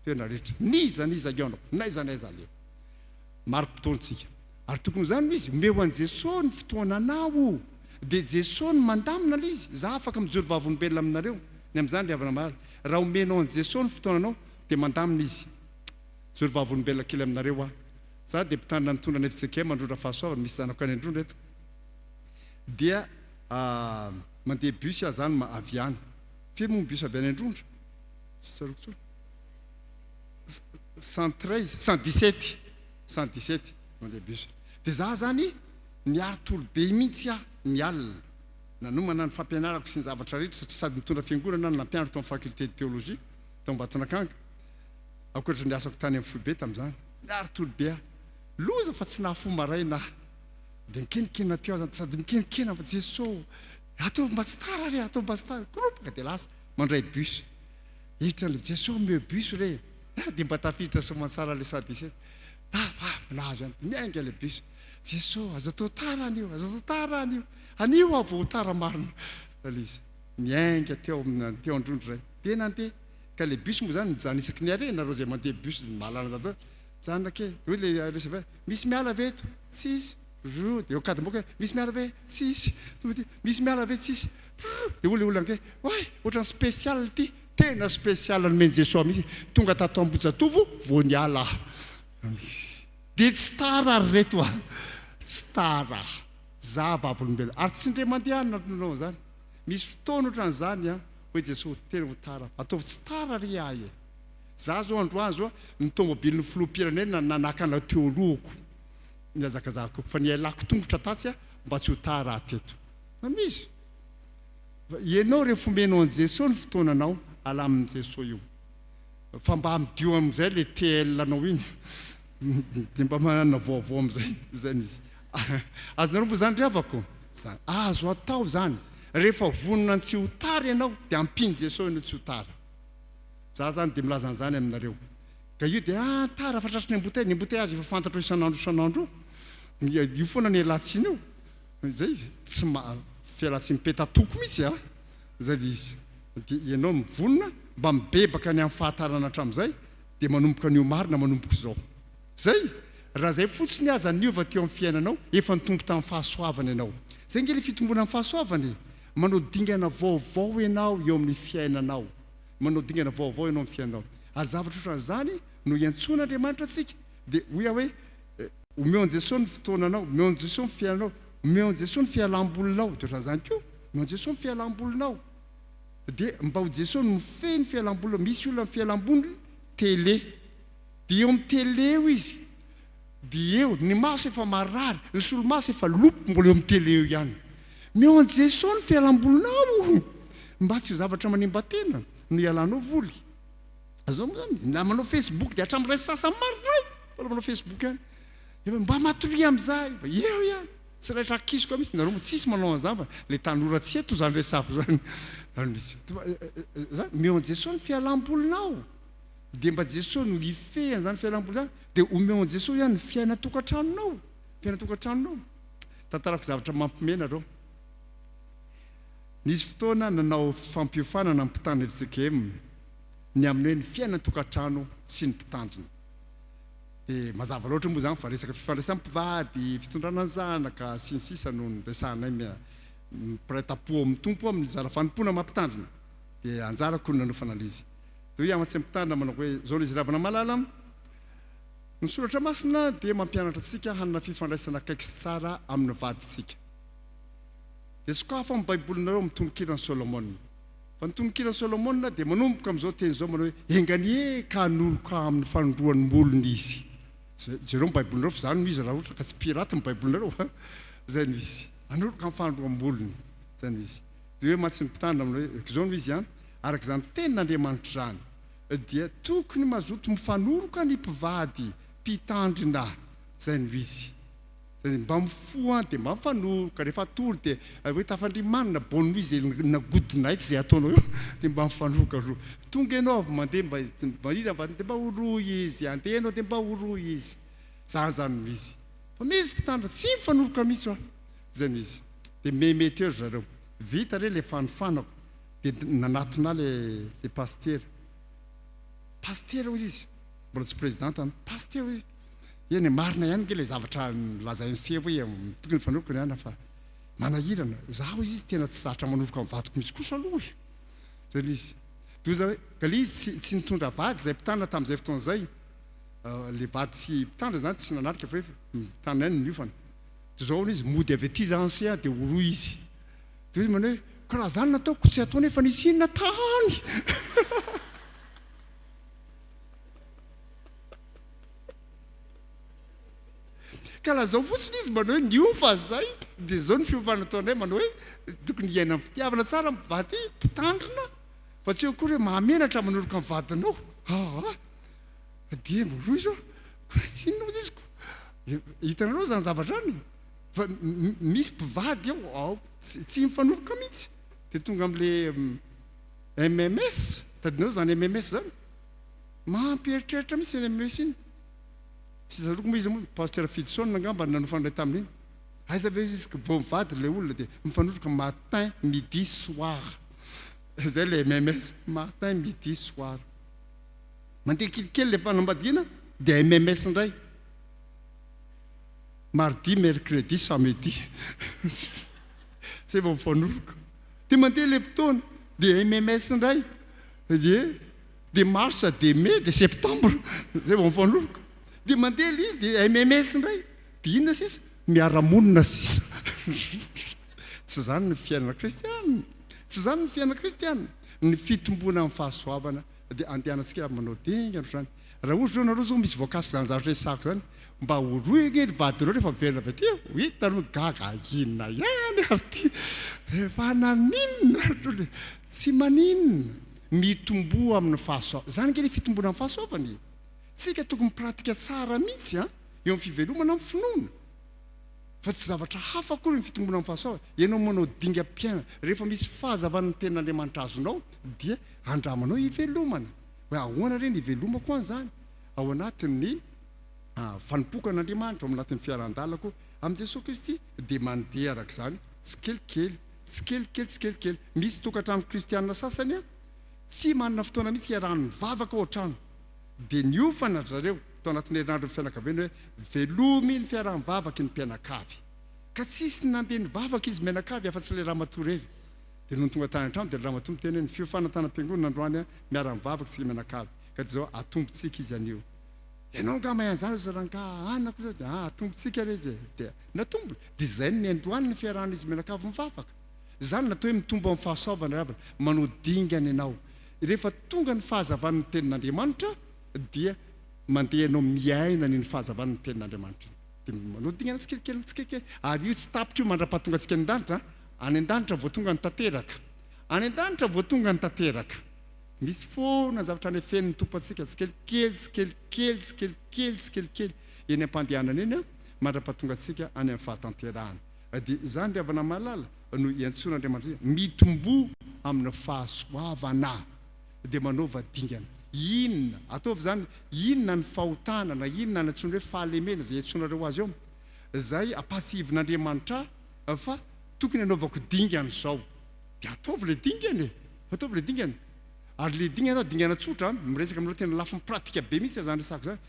toerana rehetra, n'iza n'iza hihaonako, n'aiza n'aiza alehako. Mari-potoana tsika. Ary tokony ho izany no izy, omeo an'i Jesoa ny fotoananao. Dia Jesoa no mandamina ilay izy. Za afaka mijoro vavolombelona aminareo ny amin'izany ry havana malala. Raha omenao an'i Jesoa ny fotoananao dia mandamina Izy. Mijoro vavolombelona kely aminareo aho. Za dia mpitandrina nitondra ny fjkm Androndra Fahasoavana, misy zanako any Androndra eto. Dia Mandeha bus aho zany avy any. Firy moa ny bus avy any Androndra? Tsy tsaroako intsony. 113, 117, 117 mandeha bus. Dia za zany niari-tory be mihitsy aho ny alina. Nanomana ny fampianarako sy ny zavatra rehetra satria sady nitondra fiangonana aho no nampianatra tao amin'ny faculté de théologie tao Ambatonakanga. Ankoatra ny asako tany amin'ny foibe tamin'izany. Niari-tory be aho. Loza fa tsy nahafoha maraina aho. Dia mikenikena teo aza sady mikenikena fa Jeso ô, ataovy mba tsy tara re, ataovy mba tsy tara. Koropaka dia lasa mandray bus. Hiditra an'ilay Jeso omeo bus re. Ah, dia mba tafiditra soamantsara ilay 117. Ah, ah, nahazo ihany. Miainga ilay bus. Jeso, aza atao tara anio, aza atao tara anio. Anio aho vao ho tara marina. Ilay izy. Niainga teo amin'ny teo Androndro izay. Dia nandeha. Ka ilay bus moa izany mijanona isaky ny arrêt, nareo izay mandeha bus mahalala an'izany. Mijanona kely. Dia hoy ilay receveur, Misy miala ve eto? Tsisy. Rrr. Dia eo ankadimboka, Misy miala ve? Tsisy. Tonga aty, Misy miala ve? Tsisy. Rrr. Dia hoy ilay olona ange, Oay! Ohatran'ny spécial ity. Tena spécial nomen'i Jesoa mihitsy. Tonga tato Ambohijatovo vao niala aho. Dia tsy tara ry reto a! Tsy tara. Za vavolombelona. Ary tsy indray mandeha aho nanao an'izany. Misy fotoana ohatran'izany an, hoy Jesoa, tena ho tara. Ataovy tsy tara ry ahy e! Za zao androany zao ny tomobilin'ny filoham-pirenena nanakana teo alohako nihazakazahako fa nialako tongotra tatsy aho mba tsy ho tara aho teto. Fa misy fa ianao rehefa omenao an'i Jesoa ny fotoananao alamin'i Jesoa io fa mba amidio amin'izay le TL anao iny dia mba manana vaovao amin'izay izay ny izy. Azonareo moa izany ry havako? Zany azo atao izany rehefa vonona ny tsy ho tara ianao dia ampian'i Jesoa ianao tsy ho tara. Za zany dia milaza an'izany aminareo. Ka io dia ah tara fa tratry ny embouteille, ny embouteillage efa fantatrao isan'andro isan'andro io. Io foana ny ialatsiny io. Zay tsy ma fialatsiny petatoko mihitsy a. Zay le izy. Dia ianao mivonona mba mibebaka ny amin'ny fahatarana hatramin'izay dia manomboka anio marina manomboka izao. Zay! Raha zay fotsiny aza niova teo amin'ny fiainanao, efa nitombo tamin'ny fahasoavana ianao. Zay nge le fitomboana amin'ny fahasoavana e! Manao dingana vaovao ianao eo amin'ny fiainanao. Manao dingana vaovao ianao amin'ny fiainanao. Ary zavatra ohatran'izany no iantsoan'Andriamanitra antsika. Dia hoy aho hoe, Omeo an'i Jesoa ny fotoananao, omeo an'i Jesoa ny fiainanao, omeo an'i Jesoa ny fialam-bolinao. Dia ohatran'izany koa, omeo an'i Jesoa ny fialam-bolinao. Dia mba ho Jesoa no mifehy ny fialam-bolinao. Misy olona ny fialam-boliny, télé. Dia eo amin'ny télé eo izy. Dia eo, ny maso efa marary, ny solomaso efa lopy mbola eo amin'ny télé eo ihany. Meo an'i Jesoa ny fialam-bolinao mba tsy ho zavatra manimba tena no ialanao voly. Azonao moa zany, na manao Facebook dia hatramin'ny iray sy sasany maraina mbola manao Facebook ihany. Efa mba matoria amin'izay, fa eo ihany. Tsy raitra akisoka mihitsy, nareo moa tsisy manao an'izany fa ilay tanora tsy eto izany resako izany. Zany, meo an'i Jesoa ny fialam-bolinao. Dia mba Jesoa no hifehy an'izany fialam-boly izany, dia omeo an'i Jesoa ihany ny fiainan-tokantranonao, fiainan-tokantranonao. Tantarako zavatra mampime nareo. Nisy fotoana nanao fampiofanana ny mpitandrina fjkm ny amin'ny hoe ny fiainan-tokantrano sy ny mpitandrina. Dia mazava loatra moa izany fa resaka fifandraisan'ny mpivady, fitondrana ny zanaka, sy ny sisa no niresahanay mpiray tampo amin'ny Tompo amin'ny zara fanompoana maha mpitandrina. Dia anjarako no nanofana ilay izy. Dia hoy aho mantsy amin'ny mpitandrina manao hoe, izao ilay izy ry havana malala, ny Soratra Masina dia mampianatra antsika hanana fifandraisana akaiky sy tsara amin'ny vadintsika. Dia sokafo amin'ny Baibolinareo amin'ny Tononkiran'i Solomona. Fa ny Tononkiran'i Solomona dia manomboka amin'izao teny izao manao hoe, Enganie ka hanoroka amin'ny fanondroan'ny molony izy. Jereo ny Baibolinareo fa izany no izy raha ohatra ka tsy pirate ny Baibolinareo a! Izay no izy. Hanoroka amin'ny fanondroan'ny molony. Izay no izy. Dia hoe mantsy ny mpitandrina manao hoe, Izao no izy an, araka izany tenin'Andriamanitra izany, dia tokony mazoto mifanoroka ny mpivady mpitandrina. Izay no izy. Zay mba mifoha dia mba mifanoroka, rehefa atory dia hoe tafandria manina, bonne nuit zay na good night zay ataonao eo dia mba mifanoroka aloha. Tonga ianao avy mandeha mba mba izy avy dia mba orohy izy, andeha ianao dia mba orohy izy. Zany zany no izy. Fa misy mpitandrina tsy mifanoroka mihitsy hoa. Zay no izy. Dia meme teo ry zareo. Vita re le fanofanako dia nanatona ahy le le pasitera. Pasitera hozy izy, mbola tsy président an, pasitera hozy izy. Eny e, marina ihany nge ilay zavatra nolazain'i se hoe tokony hifanoroka ny ana fa manahirana. Za hoy izy tena tsy zatra manoroka ny vadiko mihitsy kosa aloha e. Zay ilay izy. Doza hoe, ka ilay izy tsy tsy nitondra vady izay mpitandrina tamin'izay fotoana izay. Ilay vady tsy mpitandrina izany tsy nanatrika fa hoe mpitandrina ihany no niofana. Dia izao hono izy, mody avy aty izany se a, dia oroy izy. Dia hoy izy manao hoe, ka raha izany no ataoko tsy ataony efa nisy inona tany. Ka lazao fotsiny izy manao hoe niova zay dia zao ny fiovana ataonay manao hoe tokony hiaina amin'ny fitiavana tsara ny mpivady mpitandrina fa tsy hoe akory hoe mahamenatra manoroka ny vadinao aa dia roa izy koa tsy inona ozy izy ko hitanareo zany zavatra zany fa misy mpivady ao ao tsy mifanoroka mihitsy dia tonga am'le MMS tadinao zany MMS zany Mampieritreritra mihitsy iny MS iny. Tsy tsaroako moa iza moa, Pasteur Fidson angamba no nanofanay tamin'iny. Aiza ve izy vao mivady ilay olona dia mifanoroka matin, midi, soir. Izay ilay MMS, matin, midi, soir. Mandeha kelikely ilay fanambadiana dia MMS indray. Mardi, mercredi, samedi. Izay vao mifanoroka. Dia mandeha ilay fotoana dia MMS indray. Dia Dia mars dia mai dia septembre zay vao mifanoroka. Dia mandeha ilay izy dia MMS indray. Dia inona sisa? Miara-monina sisa. Tsy izany ny fiainana kristiana. Tsy izany ny fiainana kristiana. Ny fitomboana amin'ny fahasoavana dia andehanantsika manao dingana ohatr'izany. Raha ohatra izao nareo izao misy voakasika izany zavatra resahako izany, mba horoy ange ry vadinareo rehefa miverina avy aty e! Ho hitanareo gaga inona ihany ary ity! Fa naninona ary? Tsy maninona! Mitomboa amin'ny fahasoavana. Izany ange ilay fitomboana amin'ny fahasoavana e! Tsika tokony mi-pratique tsara mihitsy an, eo amin'ny fivelomana amin'ny finoana. Fa tsy zavatra hafa akory ny fitomboana amin'ny fahasoavana. Ianao manao dingam-piainana, rehefa misy fahazavan'ny tenin'Andriamanitra azonao dia andramanao hivelomana. Hoe ahoana re ny hivelomako an'izany? Ao anatin'ny fanompoako an'Andriamanitra, ao anatin'ny fiarahan-dalako amin'i Jesoa Kristy dia mandeha araka izany tsikelikely. Tsikelikely tsikelikely. Misy tokantrano kristiana sasany tsy manana fotoana mihitsy hiarahany mivavaka ao an-trano. Dia niofana ry zareo tao anatin'ny herinandron'ny fianakaviana hoe velomy ny fiaraha-mivavaky ny mpianakavy. Ka tsisy nandeha nivavaka izy mianakavy afa-tsy ilay ramatoa irery. Dia nony tonga tany an-trano dia ilay ramatoa niteny hoe ny fiofana tany am-piangonana androany miara-mivavaka isika mianakavy. Ka dia izao atombontsika izy anio. Ianao angaha mahay an'izany ry rangaha anako izao? Dia ah atombontsika re izy e. Dia natombony. Dia izay no niandohany ny fiarahan'izy mianakavy mivavaka. Izany no atao hoe mitombo amin'ny fahasoavana ry havana. Manao dingana ianao. Rehefa tonga ny fahazavan'ny tenin'Andriamanitra dia mandeha ianao miaina an'iny fahazavan'ny tenin'Andriamanitra iny. Dia manao dingana tsikelikely tsikelikely. Ary io tsy tapitra io mandra-pahatonga antsika any an-danitra. Any an-danitra vao tonga ny tanteraka. Any an-danitra vao tonga ny tanteraka. Misy foana ny zavatra anefen'ny Tompo antsika tsikelikely tsikelikely tsikelikely tsikelikely eny am-pandehanana eny mandra-pahatonga antsika any amin'ny fahatanterahana. Dia izany ry havana malala no iantsoan'Andriamanitra antsika, mitomboa amin'ny fahasoavana. Dia manaova dingana. Inona? Ataovy izany, inona ny fahotana na inona ny antsoina hoe fahalemena izay iantsoanareo azy eo, izay ampahatsiahivin'Andriamanitra ahy fa tokony hanaovako dingana izao. Dia ataovy ilay dingana e! Ataovy ilay dingana. Ary ilay dingana dingana tsotra an, miresaka aminareo tena lafiny pratika be mihitsy izany resako izany.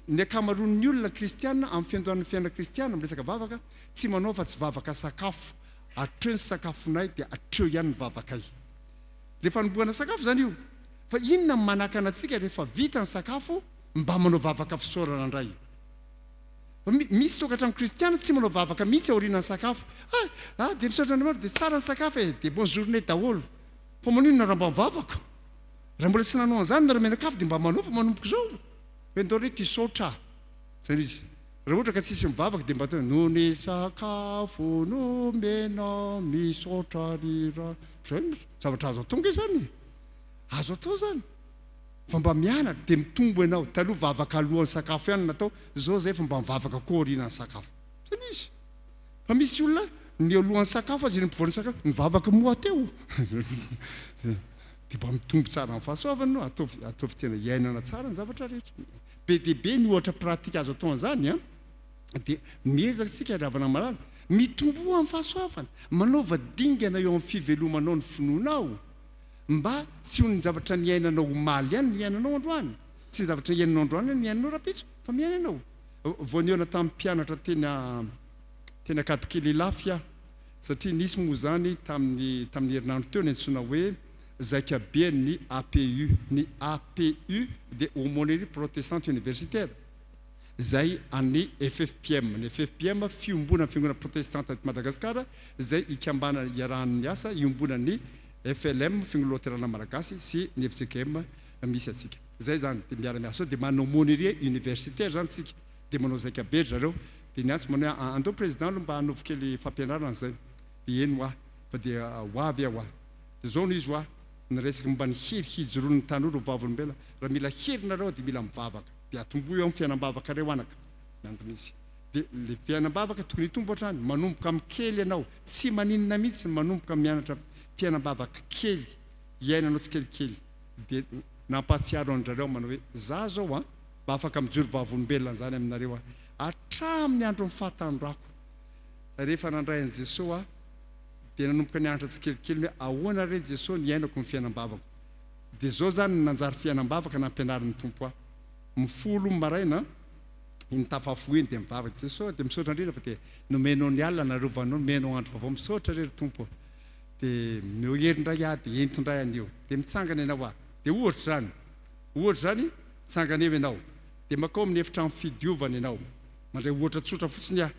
Ny ankamaroan'ny olona kristiana amin'ny fiandohan'ny fiainana kristiana miresaka vavaka, tsy manao afa-tsy vavaka sakafo. Hatreo ny sakafonay dia hatreo ihany ny vavakay. Ilay fanombohana sakafo izany io. Fa inona no manakana antsika rehefa vita ny sakafo mba manao vavaka fisaorana indray? Fa misy tokantrano kristiana tsy manao vavaka mihitsy aorianan'ny sakafo. Ah, ah, dia misaotra Andriamanitra, dia tsara ny sakafo e, dia bonne journée daholo. Fa maninona raha mba mivavaka? Raha mbola tsy nanao an'izany nareo mianakavy dia mba manaova manomboka izao. Hoe ndao re ty saotra a. Zay ilay izy. Raha ohatra ka tsisy mivavaka dia mba atao hoe noho ny sakafo nomenao misaotra ry Ray. Zay zavatra azo atao nge izany e. Azo atao izany. Fa mba mianatra dia mitombo ianao. Taloha vavaka alohan'ny sakafo ihany no natao, izao zay efa mba mivavaka koa aorianan'ny sakafo. Zay no izy. Fa misy olona ny alohan'ny sakafo aza eny ampovoan'ny sakafo, nivavaka moa teo. Dia mba mitombo tsara amin'ny fahasoavana ianao, ataovy ataovy tena iainana tsara ny zavatra rehetra. Be dia be ny ohatra pratika azo atao an'izany an. Dia miezaka isika ry havana malala, mitomboa amin'ny fahasoavana, manaova dingana eo amin'ny fivelomanao ny finoanao. Mba tsy ho ny zavatra niainanao omaly ihany no iainanao androany, tsy ny zavatra iainanao androany ihany no iainanao rahampitso, fa miaina ianao. Vao nihaona tamin'ny mpianatra teny teny Ankadikely Ilafy aho, satria nisy moa izany tamin'ny tamin'ny herinandro teo ny antsoina hoe zaikaben'ny APU. Ny APU dia Aumônerie Protestante Universitaire. izay an'ny ffpm. Ny ffpm, Fiombonan'ny Fiangonana Protestanta eto Madagasikara, izay ikambanana iarahan'ny miasa, iombonan'ny flm, Fiangonana Loterana Malagasy, sy ny fjkm misy antsika. Izay izany, dia miara-miasa eo, dia manao aumônerie universitaire izany isika, dia manao zaikabe ry zareo, dia niantso manao hoe andao président aloha mba hanaovy kely fampianarana izay, dia eny hoa, fa dia ho avy aho hoa. Dia izao no izy hoa, niresaka momba ny hery hijoroan'ny tanora ho vavolombelona, raha mila hery nareo dia mila mivavaka. Dia atombohy eo amin'ny fiainam-bavakareo anaka. Miandry mihitsy. Dia ilay fiainam-bavaka tokony hitombo hatrany. Manomboka amin'ny kely ianao. Tsy maninona mihitsy ny manomboka mianatra fiainam-bavaka kely. Iainanao tsikelikely. Dia nampahatsiaro an-dRareo manao hoe, Za zao an, mba afaka mijoro vavolombelona an'izany aminareo aho. Hatramin'ny andron'ny fahatanorako. Rehefa nandray an'i Jesoa aho, dia nanomboka nianatra tsikelikely hoe ahoana re Jesoa ny iainako ny fiainam-bavako. Dia izao izany no nanjary fiainam-bavaka nampianarin'ny Tompo ahy. Mifolo maraina, iny tafafoha iny dia mivavaka, Jesoa dia misaotra indrindra fa dia nomenao ny alina narovanao, nomenao andro vaovao, misaotra re ry Tompo ô. Dia omeo hery indray aho, dia ento indray anio. Dia mitsangana ianao aho. Dia ohatra izany, ohatra izany, mitsangana eo ianao. Dia mankao amin'ny efitrano fidiovana ianao. Mandray ohatra tsotra fotsiny aho.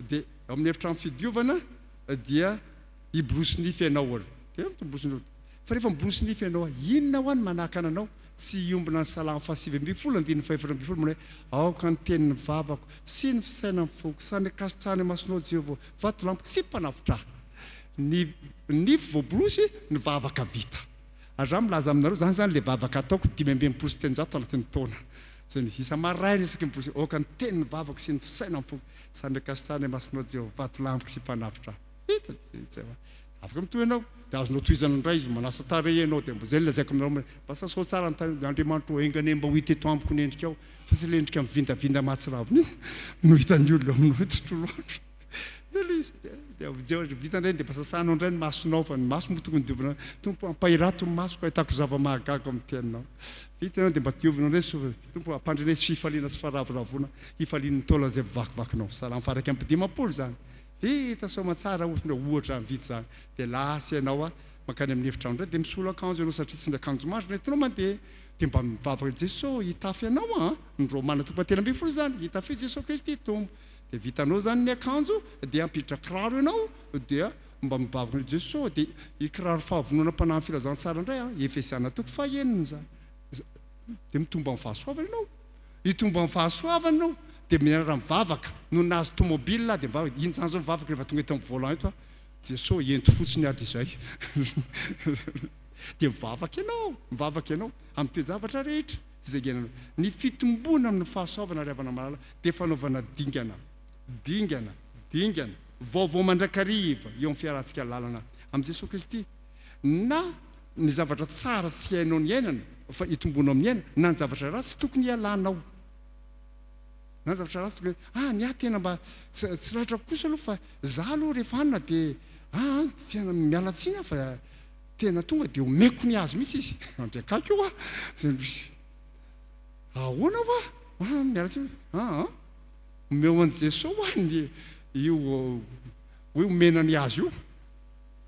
Dia ao amin'ny efitrano fidiovana dia hiborosy nify ianao aloha. Dia miborosy nify. Fa rehefa miborosy nify ianao, inona hoa no manakana anao tsy hiombona ny Salamo faha-19 andininy faha-14 manao hoe, Aoka ny tenin'ny vavako sy ny fisainan'ny foko samy ankasitrahana eo imasonao, Jehovah, vatolampiko sy mpanavotra ahy. Ny nify voaborosy, ny vavaka vita. Ary izaho milaza aminareo, izany izany ilay vavaka ataoko 365 anatin'ny taona. Izay ny isa-maraina isaky ny miborosy, Aoka ny tenin'ny vavako sy ny fisainan'ny foko samy ankasitrahana eo imasonao, Jehovah, vatolampiko sy mpanavotra ahy. Vita dia izay hoa. Afaka mitohy ianao, dia azonao tohizana indray izy, manasa tarehy ianao, dia izay no lazaiko aminareo, mba sasao tsara ny tarehy, Andriamanitra ô, enga anie mba ho hita eto amiko ny endrikao, fa tsy ilay endrika mivindavinda mahatsiravina iny no hitan'ny olona eo aminao eto tontolo andro. Dia ilay izy, dia avy eo vita indray, dia mba sasanao indray ny masonao, fa ny maso moa tokony diovina, Tompo ampahirato ny masoko hahitako zava-mahagaga ao amin'ny teninao. Vita ianao dia mba diovinao indray ny sofina, Tompo ampandreneso fifaliana sy faharavoravoana, hifalian'ny taolana izay voavakivakinao. Salamo faha-51 izany. Vita soamantsara ohatra hoe ohatra ny vita izany dia lasa ianao mankany amin'ny efitrano indray dia misolo akanjo ianao satria tsy ny akanjo mandry no entinao mandeha dia mba mivavaka Jeso hitafy anao an! Ny Romana toko fahatelo ambin'ny folo izany hitafio Jeso Kristy Tompo dia vitanao izany ny akanjo dia hampiditra kiraro ianao dia mba mivavaka indray Jeso dia i kiraro fahavononam-panahin'ny filazantsara indray an! Efesiana toko fahenina izany dia mitombo amin'ny fahasoavana ianao. Hitombo amin'ny fahasoavana ianao, dia mianara mivavaka, nony nahazo tomobile aho dia mivavaka, iny zany zao mivavaka rehefa tonga eto amin'ny volant eto aho, Jeso ento fotsiny aho dia izay, dia mivavaka ianao, mivavaka ianao amin'ny toe-javatra rehetra izay iainanao. Ny fitomboana amin'ny fahasoavana ry havana malala dia fanaovana dingana, dingana, dingana, vaovao mandrakariva eo amin'ny fiarahantsika lalana amin'i Jesoa Kristy. Na ny zavatra tsara tsy hainao ny iainana fa itomboanao amin'ny aina, na ny zavatra ratsy tokony hialanao. Na ny zavatra ratsy tokony, ah ny ahy tena mba tsy tsy raitrako kosa aloha fa za aloha rehefa hanina dia ah tena miala tsiny aho fa. Tena tonga dia omeko ny azy mihitsy izy. Andriakaiky hoa. Zay no izy. Ahoana hoa? Ah, miala tsiny. Ah, ah. Omeo an'i Jesoa hoa ny io hoe omena ny azy io.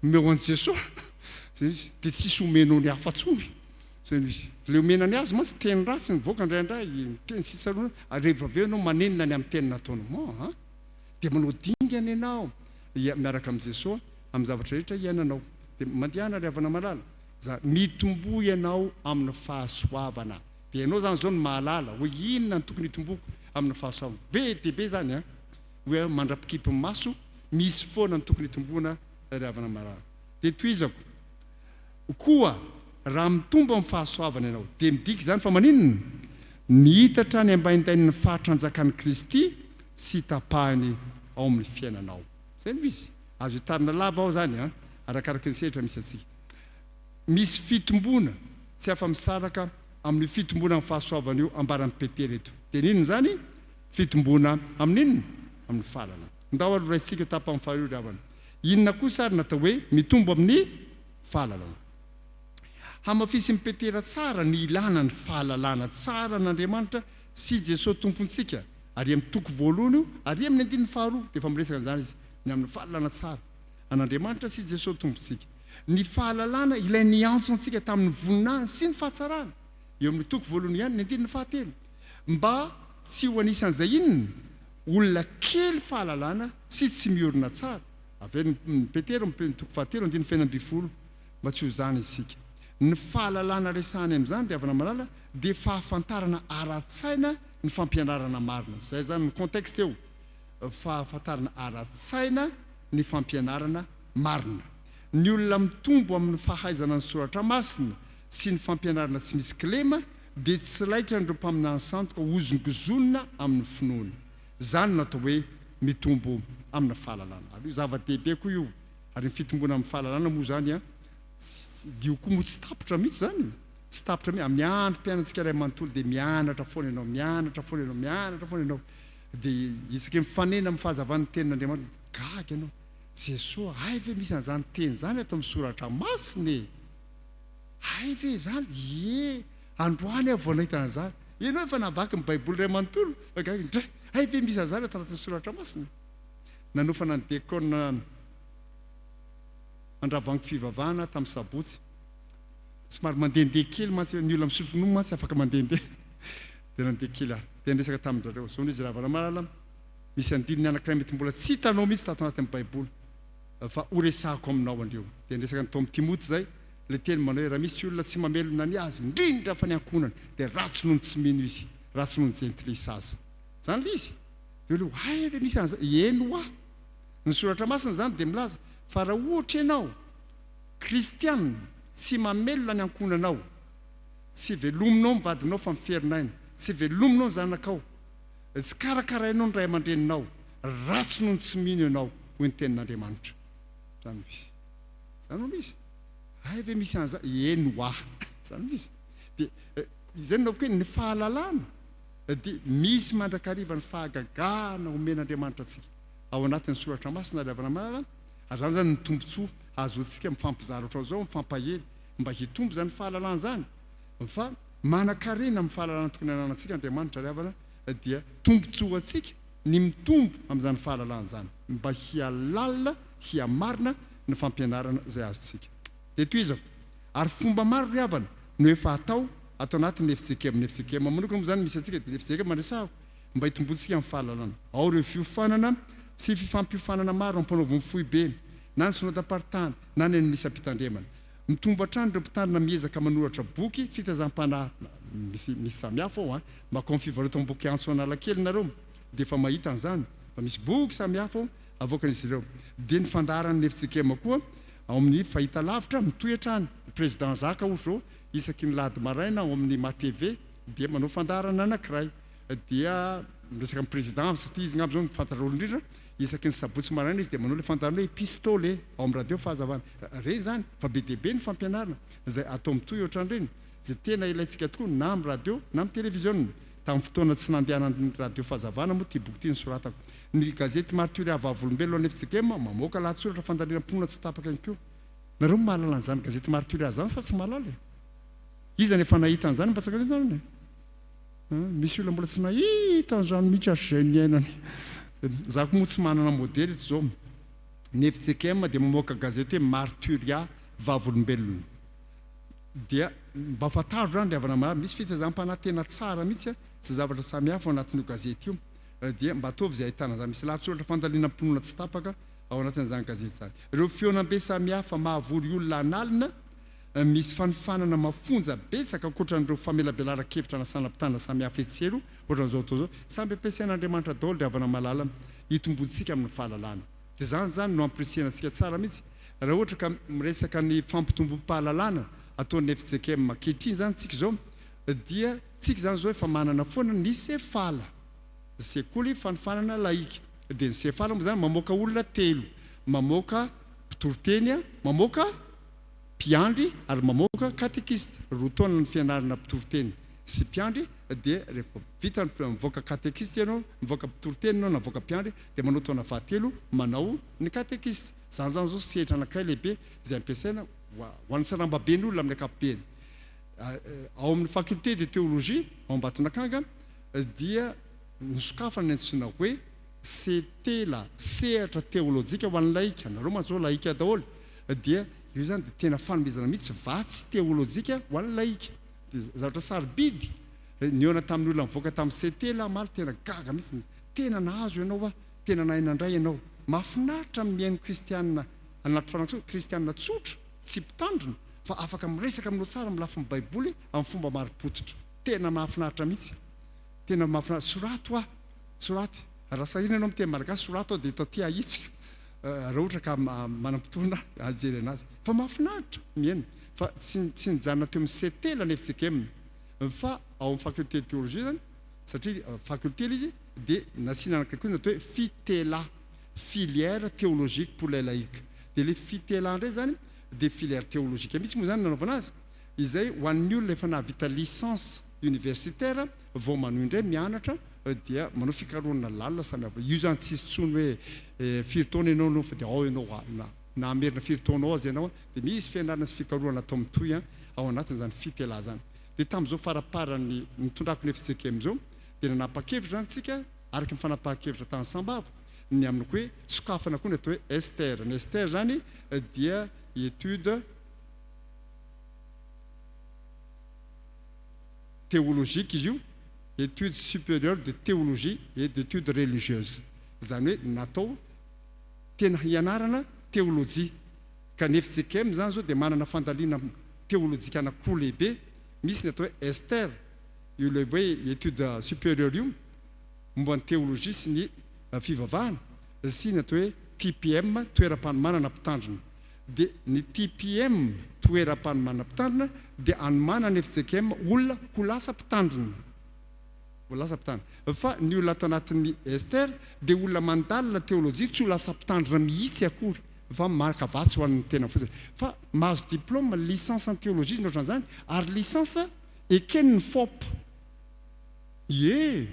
Omeo an'i Jesoa. Zay izy. Dia tsisy omenao ny hafa tsony. Zay no izy. Ilay omena ny azy mantsy teny ratsy mivoaka indraindray, teny tsy tsaroana, ary rehefa avy eo ianao manenina ny amin'ny teny nataonao. Ah, ah. Dia manao dingana ianao miaraka amin'i Jesoa amin'ny zavatra rehetra iainanao. Dia mandehana ry havana malala. Za, mitomboa ianao amin'ny fahasoavana. Dia ianao izany izao no mahalala hoe inona no tokony hitomboako amin'ny fahasoavana. Be dia be izany an! Hoe mandra-pikipy ny maso, misy foana ny tokony hitomboana ry havana malala. Dia tohizako. Koa raha mitombo amin'ny fahasoavana ianao, dia midika izany fa maninona? Mihitatra any ambaindain'ny faritra anjakan'i Kristy sy tapahiny ao amin'ny fiainanao. Izay no izy. Azo hitarina lava ao izany an, arakaraky ny sehatra misy antsika. Misy fitomboana tsy afa-misaraka amin'io fitomboana amin'ny fahasoavana io ambaran'i Petera eto. Dia ny inona izany? Fitomboana amin'ny inona? Amin'ny fahalalana. Ndao ary horaisintsika io tapany faharoa io ry havana. Inona kosa ary no atao hoe mitombo amin'ny fahalalana? Hamafisin'i Petera tsara ny ilana ny fahalalana tsara an'Andriamanitra sy Jesoa Tompontsika. Ary amin'ny toko voalohany io, ary amin'ny andininy faharoa dia efa miresaka an'izany izy, ny amin'ny fahalalana tsara an'Andriamanitra sy Jesoa Tompontsika. Ny fahalalana ilay niantso antsika tamin'ny voninahiny sy ny fahatsarany. Eo amin'ny toko voalohany ihany, ny andininy fahatelo. Mba tsy ho anisan'izay inona? Olona kely fahalalana sy tsy miorina tsara. Averin'i Petera ny toko fahatelo andininy fahenina ambinifolo, mba tsy ho izany isika. Ny fahalalana resahany amin'izany, ry havana malala, dia fahafantarana ara-tsaina ny fampianarana marina. Izay izany ny contexte eo, fahafantarana ara-tsaina ny fampianarana marina. Ny olona mitombo amin'ny fahaizana ny soratra masina sy ny fampianarana tsy misy kilema dia tsy laitran'ireo mpaminany sandoka hozongozonina amin'ny finoany. Izany no atao hoe mitombo amina fahalalana. Ary io zava-dehibe koa io. Ary ny fitomboana amin'ny fahalalana moa izany an, io koa moa tsy tapitra mihitsy izany e. Tsy tapitra mihitsy. Amin'ny androm-piainantsika iray manontolo dia mianatra foana ianao, mianatra foana ianao, mianatra foana ianao. Dia isaky ny mifanena amin'ny fahazavan'ny tenin'Andriamanitra, gaga ianao. Jesoa, hay ve misy an'izany teny izany ato amin'ny soratra masina e! Hay ve izany? Ie! Androany aho vao nahita an'izany. Ianao efa namaky ny Baiboly iray manontolo, fa gaga, ndray, hay ve misy an'izany ato anatin'ny soratra masina? Nanofana ny diakona Andravoahangy fivavahana aho tamin'ny sabotsy. Somary mandehandeha kely mantsy, ny olona misotro ronono mantsy afaka mandehandeha. Dia nandeha kely aho. Dia niresaka tamin-dry zareo. Izao no izy Ravalomalala, misy andininy anankiray mety mbola tsy hitanao mihitsy tato anatin'ny Baiboly, fa horesahako aminao anio. Dia niresaka ny tao amin'i Timoty izay, ilay teny manao hoe raha misy olona tsy mamelona ny azy, indrindra fa ny ankohonany, dia ratsy noho ny tsy mino izy, ratsy noho ny jentilisa aza. Izany ilay izy. Dia hoy hay ve misy an'izay? Eny ho'a. Ny Soratra Masina izany dia milaza fa raha ohatra ianao, kristiana, tsy mamelona ny ankohonanao, tsy velominao ny vadinao fa miferinaina, tsy velominao ny zanakao, tsy karakarainao ny ray aman-dreninao, ratsy noho ny tsy mino ianao, hoy ny Tenin'Andriamanitra. Izany no izy. Izany no izy. Hay ve misy an'izany? Eny ho'a. Izany no izy. Dia izay no naoviko hoe ny fahalalana dia misy mandrakariva ny fahagagana omen'Andriamanitra antsika ao anatin'ny Soratra Masina ry havana malala, ary izany izany ny tombontsoa ahazoantsika mifampizara ohatran'izao, mifampahery mba hitombo izany fahalalana izany, fa manan-karena amin'ny fahalalana tokony hananantsika Andriamanitra ry havana dia tombontsoa ho antsika ny mitombo amin'izany fahalalana izany mba hihalalina, hihamarina ny fampianarana izay azontsika. Dia tohizako, ary fomba maro ry havana no efa atao ato anatin'ny fjkm, ny fjkm manokana moa izany misy antsika dia ny fjkm resahako mba hitomboantsika amin'ny fahalalana. Ao ireo fiofanana sy fifampiofanana maro ampanaovin'ny foibe na ny synodam-paritany na ny an'ny isam-pitandremana. Mitombo hatrany ireo mpitandrina miezaka manoratra boky fitaizam-panahy, misy misy samihafa ao an, makao amin'ny fivarotam-boky Antso Analakely nareo dia efa mahita an'izany fa misy boky samihafa ao avoakan'izy ireo. Dia ny fandaharan'ny fjkm koa ao amin'ny fahitalavitra mitohy hatrany. Ny Président Zaka ohatra izao isaky ny lahady maraina ao amin'ny MATV dia manao fandaharana anankiray dia miresaka amin'ny Président satria izy angamba izao no fantatr'olo indrindra, isaky ny sabotsy maraina izy dia manao ilay fandaharana hoe Epistole ao amin'ny radio Fahazavana. Re izany fa be dia be ny fampianarana izay atao mitohy ohatran'ireny izay tena ilaintsika tokoa na amin'ny radio na amin'ny televiziona. Tamin'ny fotoana tsy nandehanan'ny radio Fahazavana moa ity boky ity nosoratako. Ny gazety Marturia Vavolombelona any fjkm mamoaka lahatsoratra fandalinam-pinoana tsy tapaka ihany koa. Nareo mahalala an'izany gazety Marturia zany sa tsy mahalala e? Iza no efa nahita an'izany mba tsangano tanana e? Misy olona mbola tsy nahita an'izany mihitsy hatrizay niainany. Za koa moa tsy manana modely eto izao. Ny fjkm dia mamoaka gazety hoe Marturia Vavolombelona. Dia mba fantaro izany ry havana malala, misy fitaizam-panahy tena tsara mihitsy sy zavatra samihafa ao anatin'io gazety io. Dia mba ataovy izay ahitana izany. Misy lahatsoratra fandalinam-pinoana tsy tapaka ao anatin'izany gazety izany. Ireo fihaonambe samihafa mahavory olona an'alina, misy fanofanana mafonja betsaka ankoatran'ireo famelabelaran-kevitra anasana-mpitandrina samihafa etsy sy eroa, ohatran'izao atao izao. Samby ampiasain'Andriamanitra daholo ry havana malala hitomboantsika amin'ny fahalalana. Dia izany izany no ampirisihana antsika tsara mihitsy. Raha ohatra ka miresaka ny fampitomboam-pahalalana ataon'ny fjkm ankehitriny izany tsika izao dia tsika izany izao efa manana foana ny sefala. Sekoly fanofanana laika. Dia ny sefala moa izany mamoaka olona telo, mamoaka mpitoriteny, mamoaka mpiandry ary mamoaka katekista. Roa taona ny fianarana mpitoriteny sy mpiandry dia rehefa vita ny mivoaka katekista ianao, mivoaka mpitoriteny ianao na mivoaka mpiandry dia manao taona fahatelo manao ny katekista. Izany izany izao sehatra anankiray lehibe izay ampiasaina ho an'ny sarambaben'olona amin'ny ankapobeny. Ao amin'ny faculté de théologie ao Ambatonakanga dia nosokafana ny antsoina hoe Setela, sehatra teolojika ho an'ny laika, nareo mantsy zao laika daholo, dia io zany dia tena fanomezana mihitsy vatsy teolojika ho an'ny laika, dia zavatra sarobidy, nihaona tamin'ny olona nivoaka tamin'ny Setela aho omaly, tena gaga mihitsy, tena nahazo ianao aho, tena nahay nandray ianao, mahafinaritra ny mihaino kristiana anaty fanahy, kristiana tsotra, tsy mpitandrina, fa afaka miresaka aminao tsara amin'ny lafiny baiboly amin'ny fomba marim-pototra. Tena mahafinaritra mihitsy. Tena mahafinaritra. Sorato aho. Soraty. Raha sahirana ianao miteny malagasy, sorato aho dia eto aty ahitsiko. Raha ohatra ka manam-potoana hijery anazy. Fa mahafinaritra mihaino. Fa tsy tsy nijanona teo amin'ny CT la FJKM. Fa ao amin'ny faculté de théologie izany, satria faculté ilay izy, dia nasiana anankiray koa ny atao hoe FITELA, filière théologique pour les laïcs. Dia ilay FITELA indray izany dia filière théologique mihitsy moa izany nanaovana azy. Izay ho an'ny olona efa nahavita licence universitaire vao manohy indray mianatra dia manao fikarohana lalina samihafa. Io izany tsisy intsony hoe firy taona ianao no fa dia ao ianao na na hamerina firy taona ao aza ianao dia misy fianarana sy fikarohana atao mitohy ao anatin'izany fitela izany. Dia tamin'izao faramparan'ny nitondrako ny fjkm izao dia nanapa-kevitra izany tsika araka ny fanapahan-kevitra tany Sambava ny amin'ny hoe sokafana koa ny atao hoe STR. Ny STR izany dia étude théologique izy io, études supérieures de théologie et d'études religieuses, izany hoe natao tena hianarana teolojia, ka ny fjkm izany izao dia manana fandalina teolojika anankiroa lehibe, misy ny atao hoe Esther, io ilay hoe études supérieures io, momba ny teolojia sy ny fivavahana, sy ny atao hoe TPM, toeram-panomanana mpitandrina. Dia ny TPM, toeram-panomanana mpitandrina, dia anomanana fjkm olona ho lasa mpitandrina. Ho lasa mpitandrina. Fa ny olona ato anatin'ny Esther dia olona mandalina teolojia tsy ho lasa mpitandrina mihitsy akory fa maka vatsy ho an'ny tena fotsiny. Fa mahazo diplôme licence en théologie ny ohatran'izany ary licence eken'ny FOP. Ie!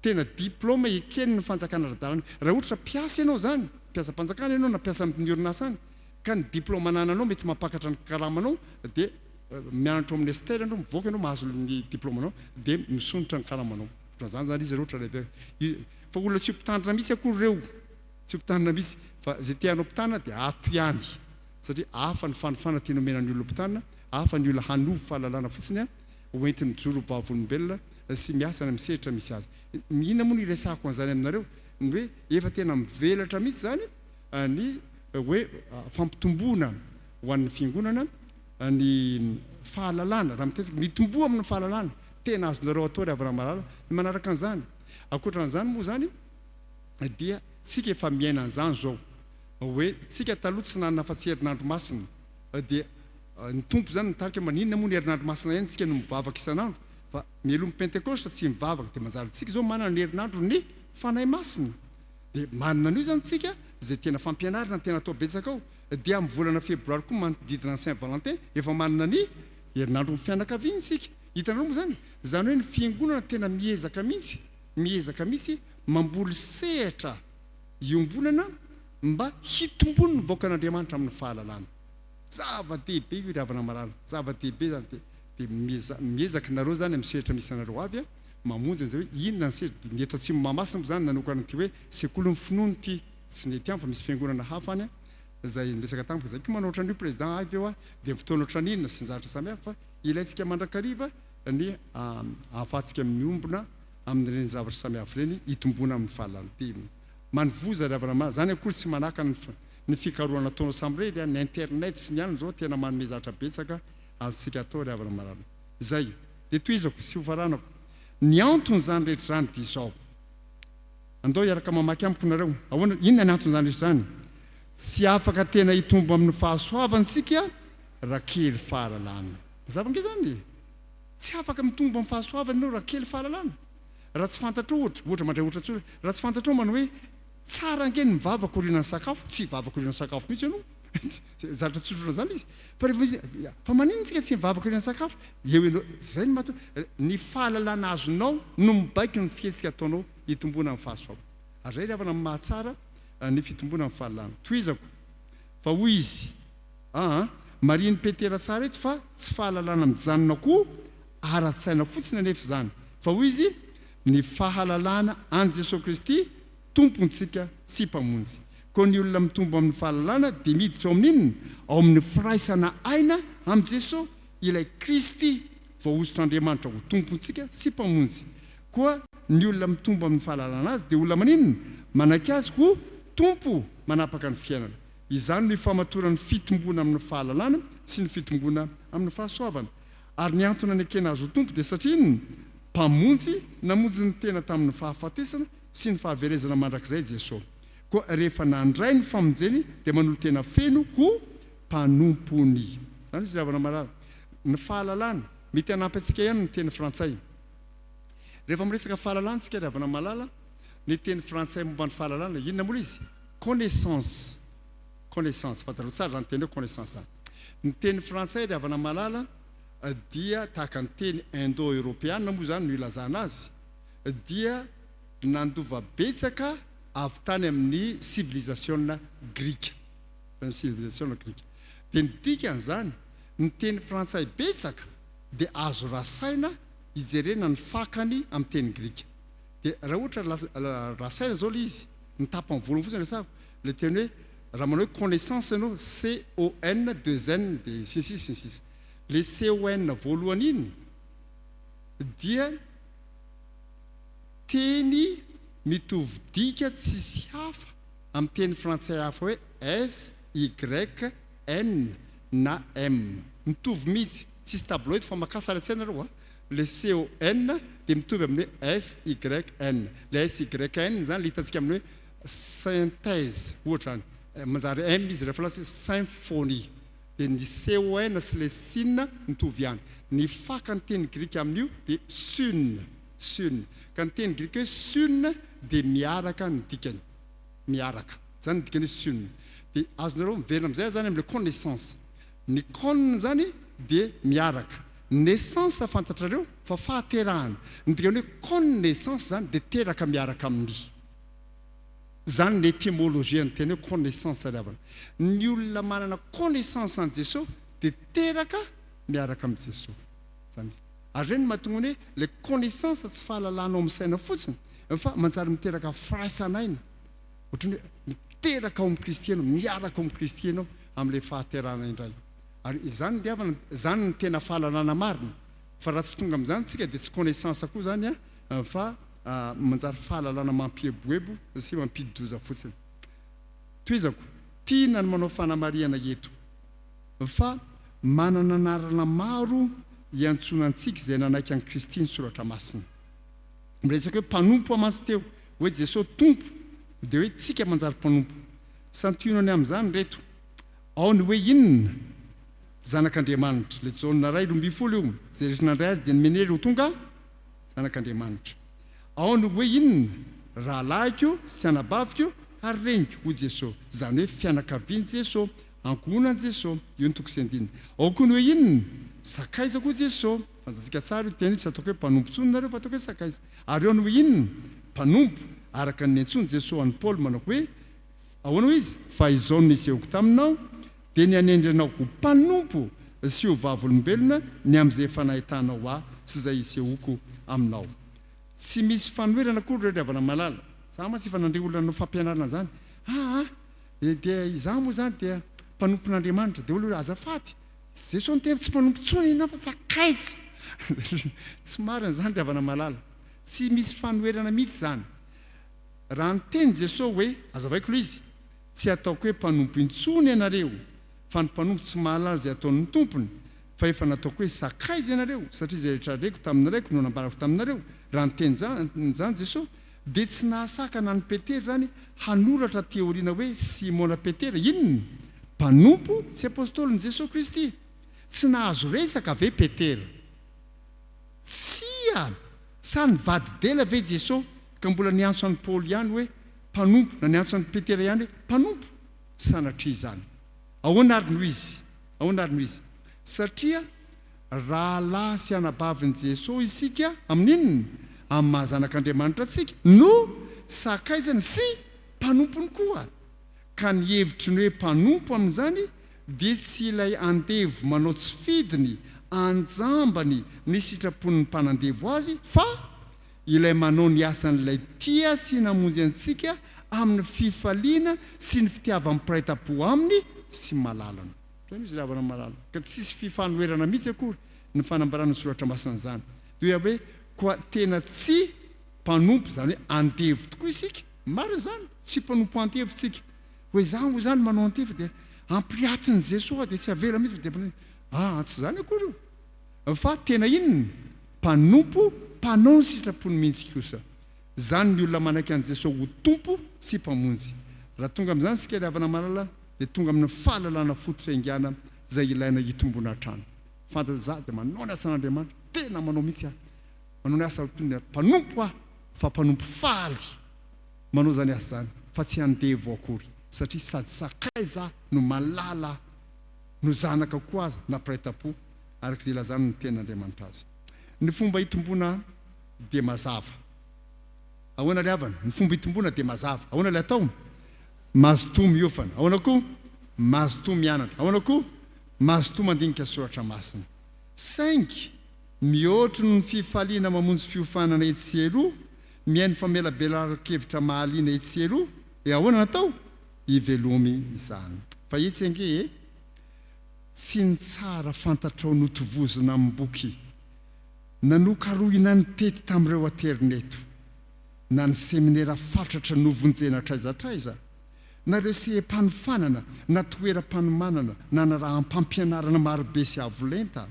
Tena diplôme eken ny fanjakana ara-dalana. Raha ohatra mpiasa ianao izany, mpiasam-panjakana ianao na mpiasa amin'ny orinasa any, ka ny diplôme anananao mety mampakatra ny karamanao dia mianatra ao amin'ny Esther ianao, mivoaka ianao mahazo ny diplôme-nao dia misondrotra ny karamanao. Ohatran'izany izany izy raha ohatra rehefa fa olona tsy ho mpitandrina mihitsy akory ireo, tsy ho mpitandrina mihitsy fa izay te hanao mpitandrina dia ato ihany satria hafa ny fanofana tiana omena ny olona mpitandrina, hafa ny olona hanovo fahalalana fotsiny ho entiny mijoro ho vavolombelona sy miasa any amin'ny sehatra misy azy. Inona moa no iresahako an'izany aminareo? Ny hoe efa tena mivelatra mihitsy izany ny hoe fampitomboana ho an'ny fiangonana ny fahalalana, raha miteny isika, mitomboa amin'ny fahalalana, tena azonareo atao ry havana malala ny manaraka an'izany. Ankoatra an'izany moa izany dia tsika efa miaina an'izany izao, hoe tsika taloha tsy nanana afa-tsy herinandro masina dia ny Tompo izany nitarika maninona moa ny herinandro masina ihany tsika no mivavaka isan'andro fa mialoha ny Pentekosta tsy mivavaka dia manjary tsika izao manana ny herinandro ny Fanahy Masina dia manana an'io izany tsika izay tena fampianarana tena atao betsaka ao dia amin'ny volana febroary koa manodidina ny Saint Valentin efa manana ny herinandro ny fianakaviana isika hitanareo moa izany izany hoe ny fiangonana tena miezaka mihitsy miezaka mihitsy mamboly sehatra iombonana. Mba hitomboan' ny vahoakan'Andriamanitra amin'ny fahalalana. Zava-dehibe io ry havana malala, zava-dehibe izany dia dia mieza miezaka nareo izany amin'ny sehatra misy anareo avy a, mamonjy an'izay hoe inona ny sehatra, dia ny eto Atsimo Mahamasina moa izany nanokana an'ity hoe sekolin'ny finoana ity, tsy ny ety ihany fa misy fiangonana hafa any a, izay niresaka tamiko izay koa manao ohatran'io président avy eo a, dia ny fotoana ohatran'inona sy ny zavatra samihafa fa ilaintsika mandrakariva ny ahafahantsika miombona amin'ireny zavatra samihafa ireny hitomboana amin'ny fahalalana. Dia Manovoza ry havana ma, zany akory tsy manakana ny ny fikarohana ataonao samirery an, ny internet sy ny anona zao tena manome zavatra betsaka azontsika atao ry havana malala. Zay. Dia tohizako sy hofaranako. Ny anton'izany rehetra izany dia izao. Andao hiaraka mamaky amiko nareo. Ahoana, inona ny anton'izany rehetra izany? Tsy afaka tena hitombo amin'ny fahasoavana isika raha kely fahalalana. Mazava ange izany e! Tsy afaka mitombo amin'ny fahasoavana ianao raha kely fahalalana. Raha tsy fantatrao ohatra, ohatra mandray ohatra tsotra, raha tsy fantatrao manao hoe tsara ange ny mivavaka aorianan'ny sakafo, tsy hivavaka aorianan'ny sakafo mihitsy ianao, zavatra tsotra ohatran'izany izy, fa rehefa misy, fa maninona isika tsy mivavaka aorianan'ny sakafo, eo ianao, izay no mahatonga, ny fahalalana azonao no mibaiko ny fihetsika ataonao hitomboana amin'ny fahasoavana. Ary izay ry havana no mahatsara ny fitomboana amin'ny fahalalana. Tohizako, fa hoy izy, aa, marihin'i Petera tsara eto fa tsy fahalalana mijanona koa Ara-tsaina fotsiny anefa izany, fa hoy izy, Ny fahalalana an'i Jesoa Kristy Tompontsika sy Mpamonjy. Koa ny olona mitombo amin'ny fahalalana dia miditra ao amin'inona? Ao amin'ny firaisana aina amin'i Jesoa, ilay Kristy voahosotr'Andriamanitra ho Tompontsika sy Mpamonjy. Koa ny olona mitombo amin'ny fahalalana Azy dia olona maninona? Manaiky Azy ho Tompo manapaka ny fiainana. Izany no ifamatoran'ny fitomboana amin'ny fahalalana sy ny fitomboana amin'ny fahasoavana. Ary ny antony anekena Azy ho Tompo dia satria inona? Mpamonjy namonjy ny tena tamin'ny fahafatesana sy ny fahaverezana mandrakizay Jesoa. Koa rehefa nandray ny famonjeny dia manolo-tena feno ho mpanompony. Izany hoy izy ry havana malala. Ny fahalalana, mety hanampy antsika ihany ny teny frantsay. Rehefa miresaka fahalalana isika ry havana malala, ny teny frantsay momba ny fahalalana, inona moa ilay izy? Connaissance. Connaissance, fantatrao tsara izany teny hoe connaissance izany. Ny teny frantsay ry havana malala dia tahaka ny teny indo-eoropeana moa izany no ilazana azy, dia nandova betsaka avy tany amin'ny sivilizasiona grika. Tany amin'ny sivilizasiona grika. Dia ny dikan'izany, ny teny frantsay betsaka dia azo rasaina hijerena ny fakany amin'ny teny grika. Dia raha ohatra rasaina izao ilay izy, ny tapany voalohany fotsiny resahako, Ilay teny hoe, raha manao hoe connaissance ianao, C-O-N deux N dia sy ny sisa sy ny sisa. Ilay C-O-N voalohany iny dia teny mitovy dika tsisy hafa amin'ny teny frantsay hafa hoe S, Y, N na M. Mitovy mihitsy. Tsisy tableau eto fa makà sary an-tsaina nareo a. Ilay C-O-N dia mitovy amin'ny hoe S, Y, N. Ilay S, Y, N izany ilay hitantsika amin'ny hoe Synthèse, ohatra any, manjary M izy rehefa lasa hoe symphonie. Dia ny con sy ilay sin mitovy ihany. Ny fakan'ny teny grika amin'io dia sun, sun. Ka ny teny grika hoe sun dia miaraka ny dikany. Miaraka. Izany ny dikany hoe sun. Dia azonareo miverina amin'izay aho izany amin'ilay connaissance. Ny con izany dia miaraka. Naissance fantatrareo fa fahaterahana. Ny dikany hoe connaissance izany dia teraka miaraka amin'ny. Izany ny étymologie ny teny hoe connaissance ry havana. Ny olona manana connaissance an'i Jesoa dia teraka miaraka amin'i Jesoa. Izany mihitsy. Ary izay no mahatonga ny hoe ilay connaissance tsy fahalalana ao amin'ny saina fotsiny fa manjary miteraka firaisan'aina. Ohatran'ny hoe miteraka ao amin'i Kristy ianao, miaraka ao amin'i Kristy ianao amin'ilay fahaterahana indray. Ary izany ry havana, izany no tena fahalalana marina. Fa raha tsy tonga amin'izany isika dia tsy connaissance koa izany fa manjary fahalalana mampieboebo sy mampidi-doza fotsiny. Tohizako, tiana ny manao fanamarihana eto fa manana anarana maro iantsoana antsika izay nanaiky an'i Kristy ny Soratra Masina. Miresaka hoe mpanompo aho mantsy teo, hoe Jesosy Tompo dia hoe tsika manjary mpanompo. Santionany amin'izany ireto, ao ny hoe inona? Zanak'Andriamanitra. Ilay Jaona 1:12 io, izay rehetra nandray azy dia nomeny hery ho tonga Zanak'Andriamanitra. Ao ny hoe inona? Rahalahiko sy anabaviko ary reniko, hoy Jesoa. Izany hoe fianakavian'i Jesoa, ankohonan'i Jesoa. Io ny toko sy andininy. Ao koa ny hoe inona? Sakaizako, hoy Jesoa. Fantatsika tsara io teny io, tsy ataoko hoe mpanompo intsony nareo fa ataoko hoe sakaiza. Ary ao ny hoe inona? Mpanompo, araka ny niantsoan'i Jesoa an'i Paoly manao hoe, Ahoana hoy izy? Fa izao no nisehoako taminao, dia ny hanendry anao ho mpanompo sy ho vavolombelona ny amin'izay efa nahitanao ahy sy izay hisehoako aminao. Tsy misy fanoherana akory ireo ry havana malala. Za mantsy efa nandre olona nanao fampianarana an'izany. Aa dia izaho moa izany dia mpanompon'Andriamanitra. Dia hoy olona, azafady, Jesoa niteny fa tsy mpanompo intsony ianao fa sakaiza. Tsy marina izany ry havana malala. Tsy misy fanoherana mihitsy izany. Raha niteny Jesoa hoe, azavaiko ilay izy, Tsy ataoko hoe mpanompo intsony ianareo, fa ny mpanompo tsy mahalala izay ataon'ny tompony, fa efa nataoko hoe sakaiza ianareo, satria izay rehetra reko tamin'ny Raiko no nambarako taminareo. Raha niteny izany Jesoa, dia tsy nahasakana an'i Petera izany hanoratra aty aoriana hoe Simona Petera, inona? Mpanompo sy apostolin'i Jesoa Kristy. Tsy nahazo resaka ve Petera? Tsia! Sa nivadi-dela ve Jesoa ka mbola niantso an'i Paoly ihany hoe mpanompo na niantso an'i Petera ihany hoe mpanompo? Sanatria izany! Ahoana ary no izy? Ahoana ary no izy? Satria rahalahy sy anabavin'i Jesoa isika amin'inona? Amin'ny maha zanak'Andriamanitra antsika, no sakaizany sy mpanompony koa. Ka ny hevitry ny hoe mpanompo amin'izany dia tsy ilay andevo manao tsy fidiny anjambany ny sitrapon'ny mpanandevo azy fa ilay manao ny asan'ilay tia sy namonjy antsika amin'ny fifaliana sy ny fitiavan'ny mpiray tampo aminy sy malalany. Izay no izy ry havana malala. Ka tsisy fifanoherana mihitsy akory ny fanambarana ny soratra masina an'izany. Dia hoe koa tena tsy mpanompo, izany hoe andevo tokoa isika. Marina izany, tsy mpanompo andevo tsika. Hoe izaho moa izany manao an'ity fa dia ampiriatin'i Jesoa dia tsy avela mihitsy fa dia aa tsy izany akory io. Fa tena inona? Mpanompo mpanao ny sitrapony mihitsy kosa. Izany ny olona manaiky an'i Jesoa ho Tompo sy Mpamonjy. Raha tonga amin'izany isika ry havana malala dia tonga amin'ny fahalalana fototra haingana izay ilaina hitomboana hatrany. Fantatra izaho dia manao ny asan'Andriamanitra, tena manao mihitsy aho. Manao ny asa toy ny mpanompo aho fa mpanompo faly manao izany asa izany fa tsy andevo akory satria sady sakaiza aho no malala aho no zanaka koa aza na mpiray tampo araka izay ilazany ny tenin'Andriamanitra azy. Ny fomba hitomboana dia mazava. Ahoana ry havana? Ny fomba hitomboana dia mazava. Ahoana ilay atao? Mazotoa miofana. Ahoana koa? Mazotoa mianatra. Ahoana koa? Mazotoa mandinika soratra masina. Saingy mihoatry noho ny fifaliana mamonjy fiofanana etsy sy eroa, mihaino famelabelaran-kevitra mahaliana etsy sy eroa, dia ahoana no atao? Ivelomy izany. Fa etsy ange e! Tsy ny tsara fantatrao notovozina amim-boky, na nokarohina nitety tamin'ireo aterineto, na ny seminera fatratra novonjena hatraiza hatraiza, na ireo seha-panofanana na toeram-panomanana nanaraham-pampianarana marobe sy avo lenta.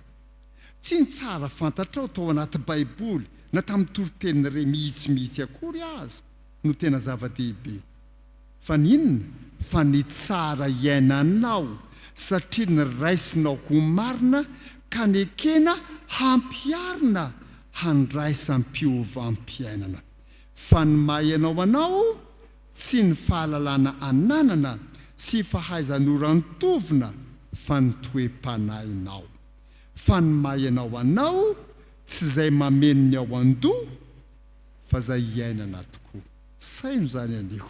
Tsy ny tsara fantatrao tao anaty Baiboly na tamin'ny toriteny re mihitsimihitsy akory aza no tena zava-dehibe. Fa ny inona? Fa ny tsara iainanao satria niraisinao ho marina ka nekena hampiharina handraisam-piovam-piainana. Fa ny maha ianao anao tsy ny fahalalana ananana sy fahaiza-norantovina fa ny toe-panahinao. Fa ny maha ianao anao tsy izay mameno ny ao an-doha fa izay iainana tokoa. Saino izany anio.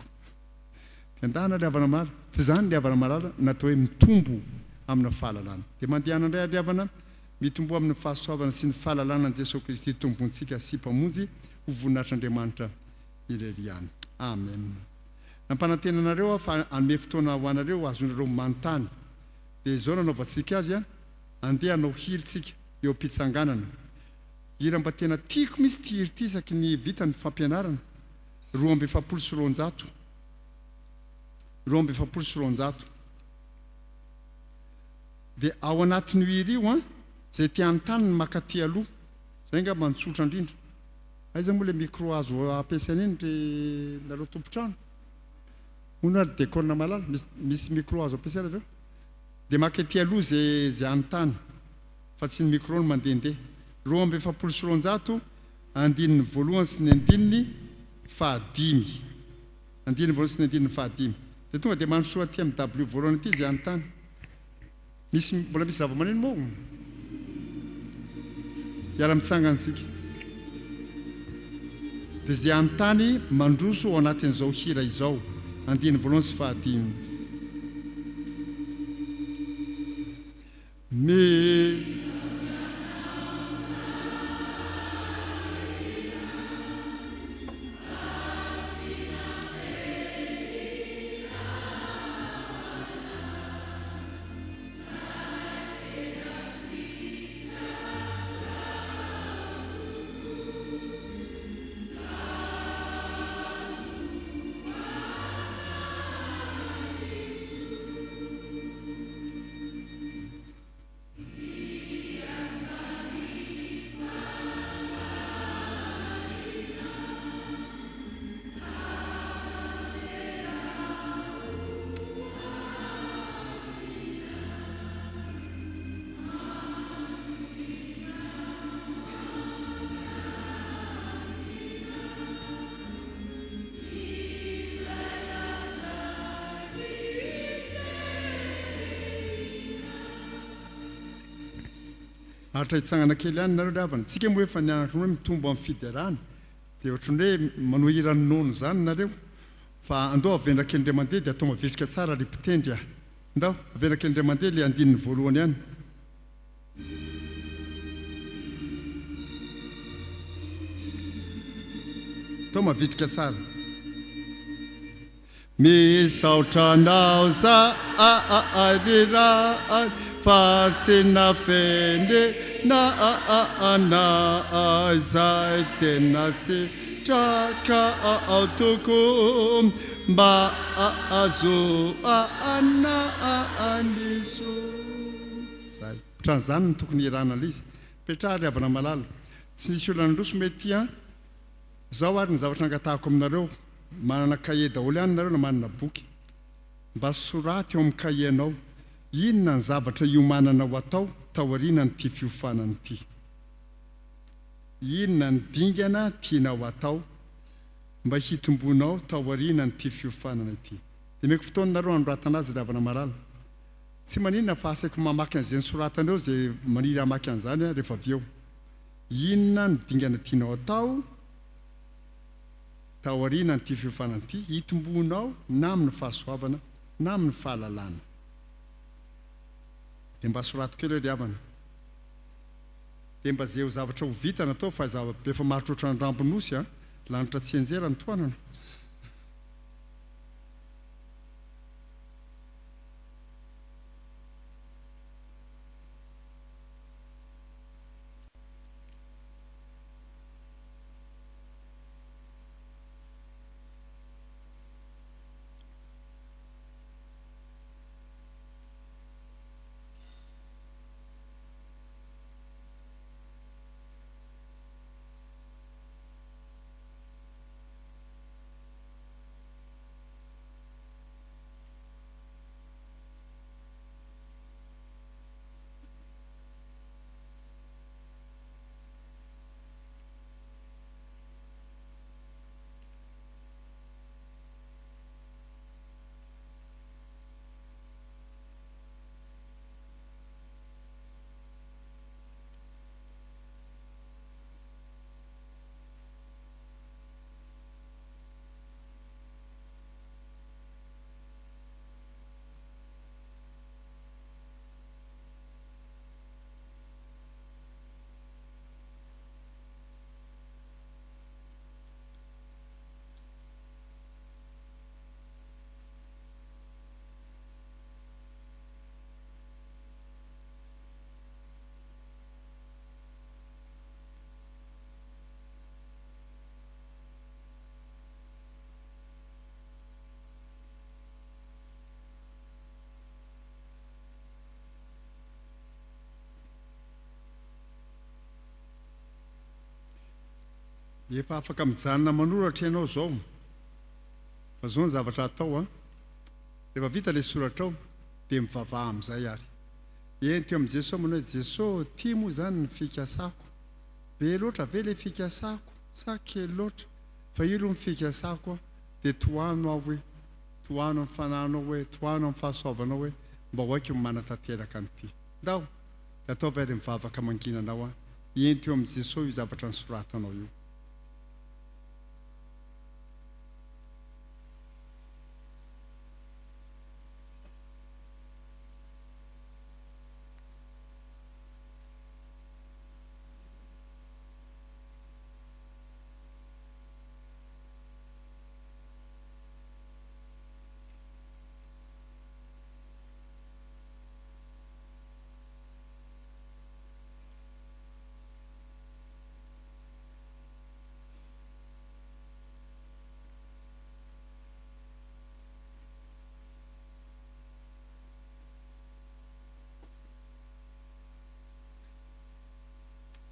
Dia andana ry havana malala, fa izany ry havana malala no atao hoe mitombo amina fahalalana. Dia mandehana indray ary ry havana, mitomboa amin'ny fahasoavana sy ny fahalalana an'i Jesoa Kristy Tompontsika sy Mpamonjy ho voninahitr'Andriamanitra irery ihany. Amen. Nampanantena anareo aho fa hanome fotoana ho anareo hahazoanareo manontany. Dia izao nanaovantsika azy an, andeha hanao hira tsika eo am-pitsanganana. Hira mba tena tiako mihitsy ity hira ity isaky ny vita ny fampianarana. 242. 242. Dia ao anatin'io hira io an, izay te hanontany ny makaty aloha. Izay angamba no tsotra indrindra. Aiza moa ilay micro azo ampiasaina iny ry nareo tompon-trano? Hono ary Dekona malala, misy misy micro azo ampiasaina ve? Dia maka ety aloha ze ze anontany fa tsy ny micro no mandehandeha. 242 andininy voalohany sy ny andininy fahadimy. Andininy voalohany sy ny andininy fahadimy. Dia tonga dia mandrosoa aty amin'ny dabilio voalohany aty ze anontany. Misy mbola misy zava-maneno moa? Hiara mitsangana isika. Dia izay hanontany mandroso ao anatin'izao hira izao. andininy voalohany sy fahadimy. Misy. Aritra hitsangana kely ihany nareo ry havana. Tsika moa efa nianatra hoe mitombo amin'ny fiderana. Dia ohatran'ny hoe manohy hiran'ny nono izany nareo. Fa andao averina kely indray mandeha dia atao mavitrika tsara ry mpitendry a! Ndao, averina kely indray mandeha ilay andininy voalohany ihany. Atao mavitrika tsara. Misaotra anao zahay ry Ray fa tsy nafenina anay izay tena sitrakao tokoa mba ahazoana ny soa. Zay. Ohatran'izany no tokony hierana ilay izy. Petraha ry havana malala. Tsy nisy olona nandroso mety ity an. Zao ary ny zavatra angatahako aminareo, manana cahier daholo ihany nareo na manana boky. Mba soraty ao amin'ny cahier-nao, inona ny zavatra iomananao atao taorianan'ity fiofanana ity. Inona ny dingana tianao atao mba hitomboanao taorianan'ity fiofanana ity. Dia omeko fotoana nareo hanoratana azy ry havana malala. Tsy maninona fa asaiko mamaky an'izay nosoratana eo izay maniry hamaky an'izany rehefa avy eo. Inona no dingana tianao atao taorianan'ity fiofanana ity hitomboanao na amin'ny fahasoavana na amin'ny fahalalana? Dia mba sorato kely hoe ry havana. Dia mba ze ho zavatra ho vita natao fa zava-be efa maharitra ohatran'ny rambon'osy a! Lanitra tsy hianjera ny tohanana. Efa afaka mijanona manoratra ianao izao. Fa izao ny zavatra atao an. Rehefa vita ilay soratrao dia mivavaha amin'izay ary. Ento eo amin'i Jesoa manao hoe Jesoa ô, ity moa izany ny fikasako. Be loatra ve ilay fikasako sa kely loatra? Fa io aloha ny fikasako an, dia tohano aho hoe, tohano amin'ny fanahinao hoe, tohano amin'ny fahasoavanao hoe mba ho haiko ny manatanteraka an'ity. Ndao, dia ataovy ary mivavaka mangina anao an, ento eo amin'i Jesoa io zavatra nosoratanao io.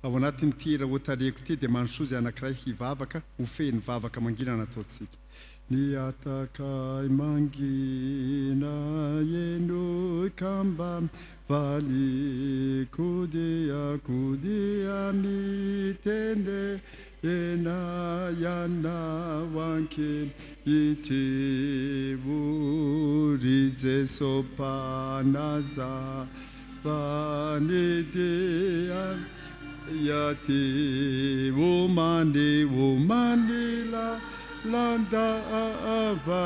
Ao anatin'ity hira hotarihiko ity dia mandrosoa izay anankiray hivavaka ho feno vavaka mangina nataontsika. Mihatakay mangina henoy ka mba valiko dia kodia mitene ena ianao ankehitriny o ry Jeso Mpanazava ny dia aty omany omany lalandava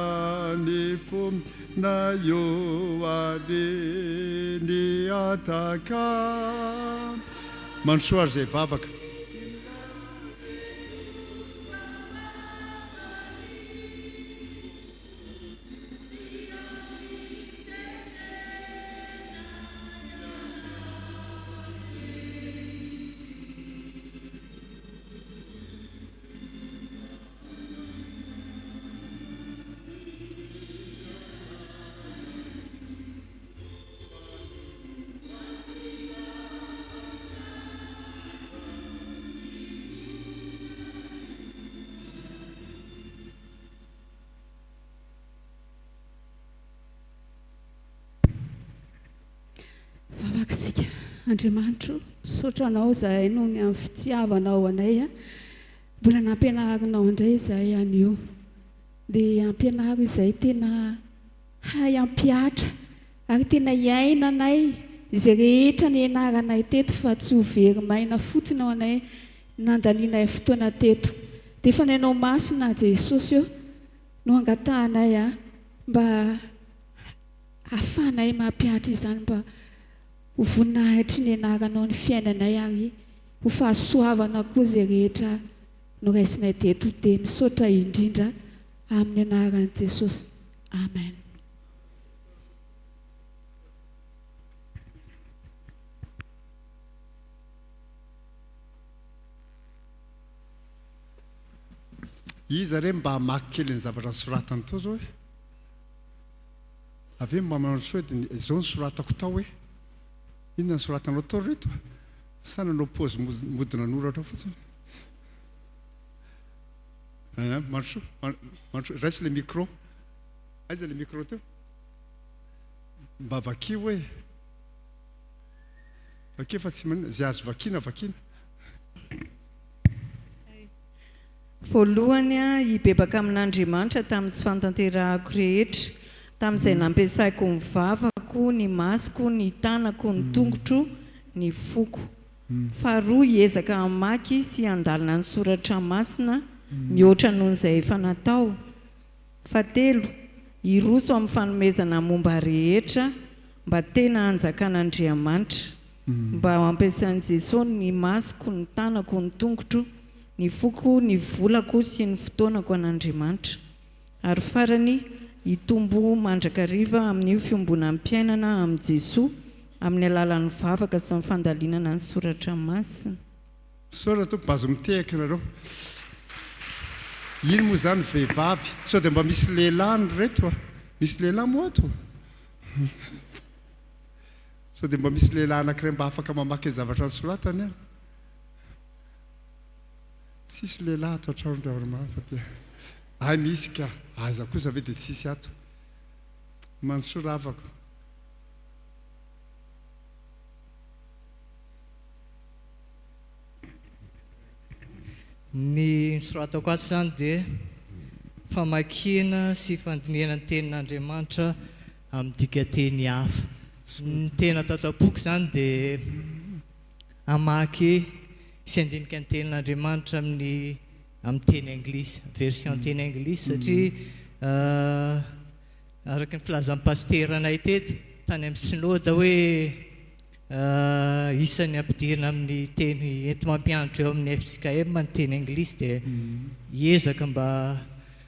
ny fo na eo ary ny hataka. Mandrosoa ary izay vavaka. Vavaka isika. Andriamanitro, misaotra Anao izahay noho ny amin'ny fitiavanao anay. Mbola nampianarinao indray izahay anio. Dia ampianaro izay tena hay hampihatra ary tena hiainanay izay rehetra nianaranay teto fa tsy ho very maina fotsiny ao anay nandanianay fotoana teto. Dia Fanahinao Masina Jesosy ô no angatahanay a mba hahafahanay mampihatra izany mba ho voninahitry ny anaranao ny fiainanay ary ho fahasoavana koa izay rehetra noraisinay teto dia misaotra indrindra amin'ny anaran'i Jesosy Amen. Iza re mba hamaky kely ny zavatra nosoratany tao zao e? Avy eo mba manao hoe dia izao no soratako tao e. Inona no soratanao tao ry reto? Sa nanao pause mody nanoratra ao fotsiny? Mandrosoa, mandrosoa, raiso le micro. Aiza le micro teo? Mba vakio e. Vakio fa tsy maninona, izay azo vakiana vakiana. Voalohany, hibebaka amin'Andriamanitra tamin'ny tsy fahatanterahako rehetra, tamin'izay nampiasaiko ny vavako, ny masoko, ny tanako, ny tongotro, ny foko. Faharoa, hiezaka hamaky sy handalina ny soratra masina mihoatra noho izay efa natao. Fahatelo, hiroso amin'ny fanomezana momba rehetra mba tena hanjakan'Andriamanitra. Mba ho ampiasain'i Jesoa ny masoko, ny tanako, ny tongotro, ny foko, ny volako sy ny fotoanako an'Andriamanitra. Ary farany, hitombo mandrakariva amin'ny fiombonam-piainana amin'i Jesoa amin'ny alalan'ny vavaka sy ny fandalinana ny soratra masina. Misaotra tompoko, azo mitehaka ianareo. Iny moa izany vehivavy. Sao dia mba misy lehilahy ny reto a? Misy lehilahy moa ato? Sao dia mba misy lehilahy anankiray mba afaka mamaky ny zavatra nosoratany an? Tsisy lehilahy ato an-trano ry havana fa dia hay misy ka, aiza kosa ve dia tsisy ato. Mandrosoa ravako. Ny nosoratako ato izany dia famakiana sy fandinihana ny tenin'Andriamanitra amin'ny dikanteny hafa. Ny tena tato am-poko izany dia hamaky sy handinika ny tenin'Andriamanitra amin'ny amin'ny teny anglisy, version teny anglisy satria araka ny filazan'ny pasiteranay teto tany amin'ny synoda hoe isan'ny ampidirina amin'ny teny enti-mampianatra eo amin'ny fjkm ny teny anglisy dia hiezaka mba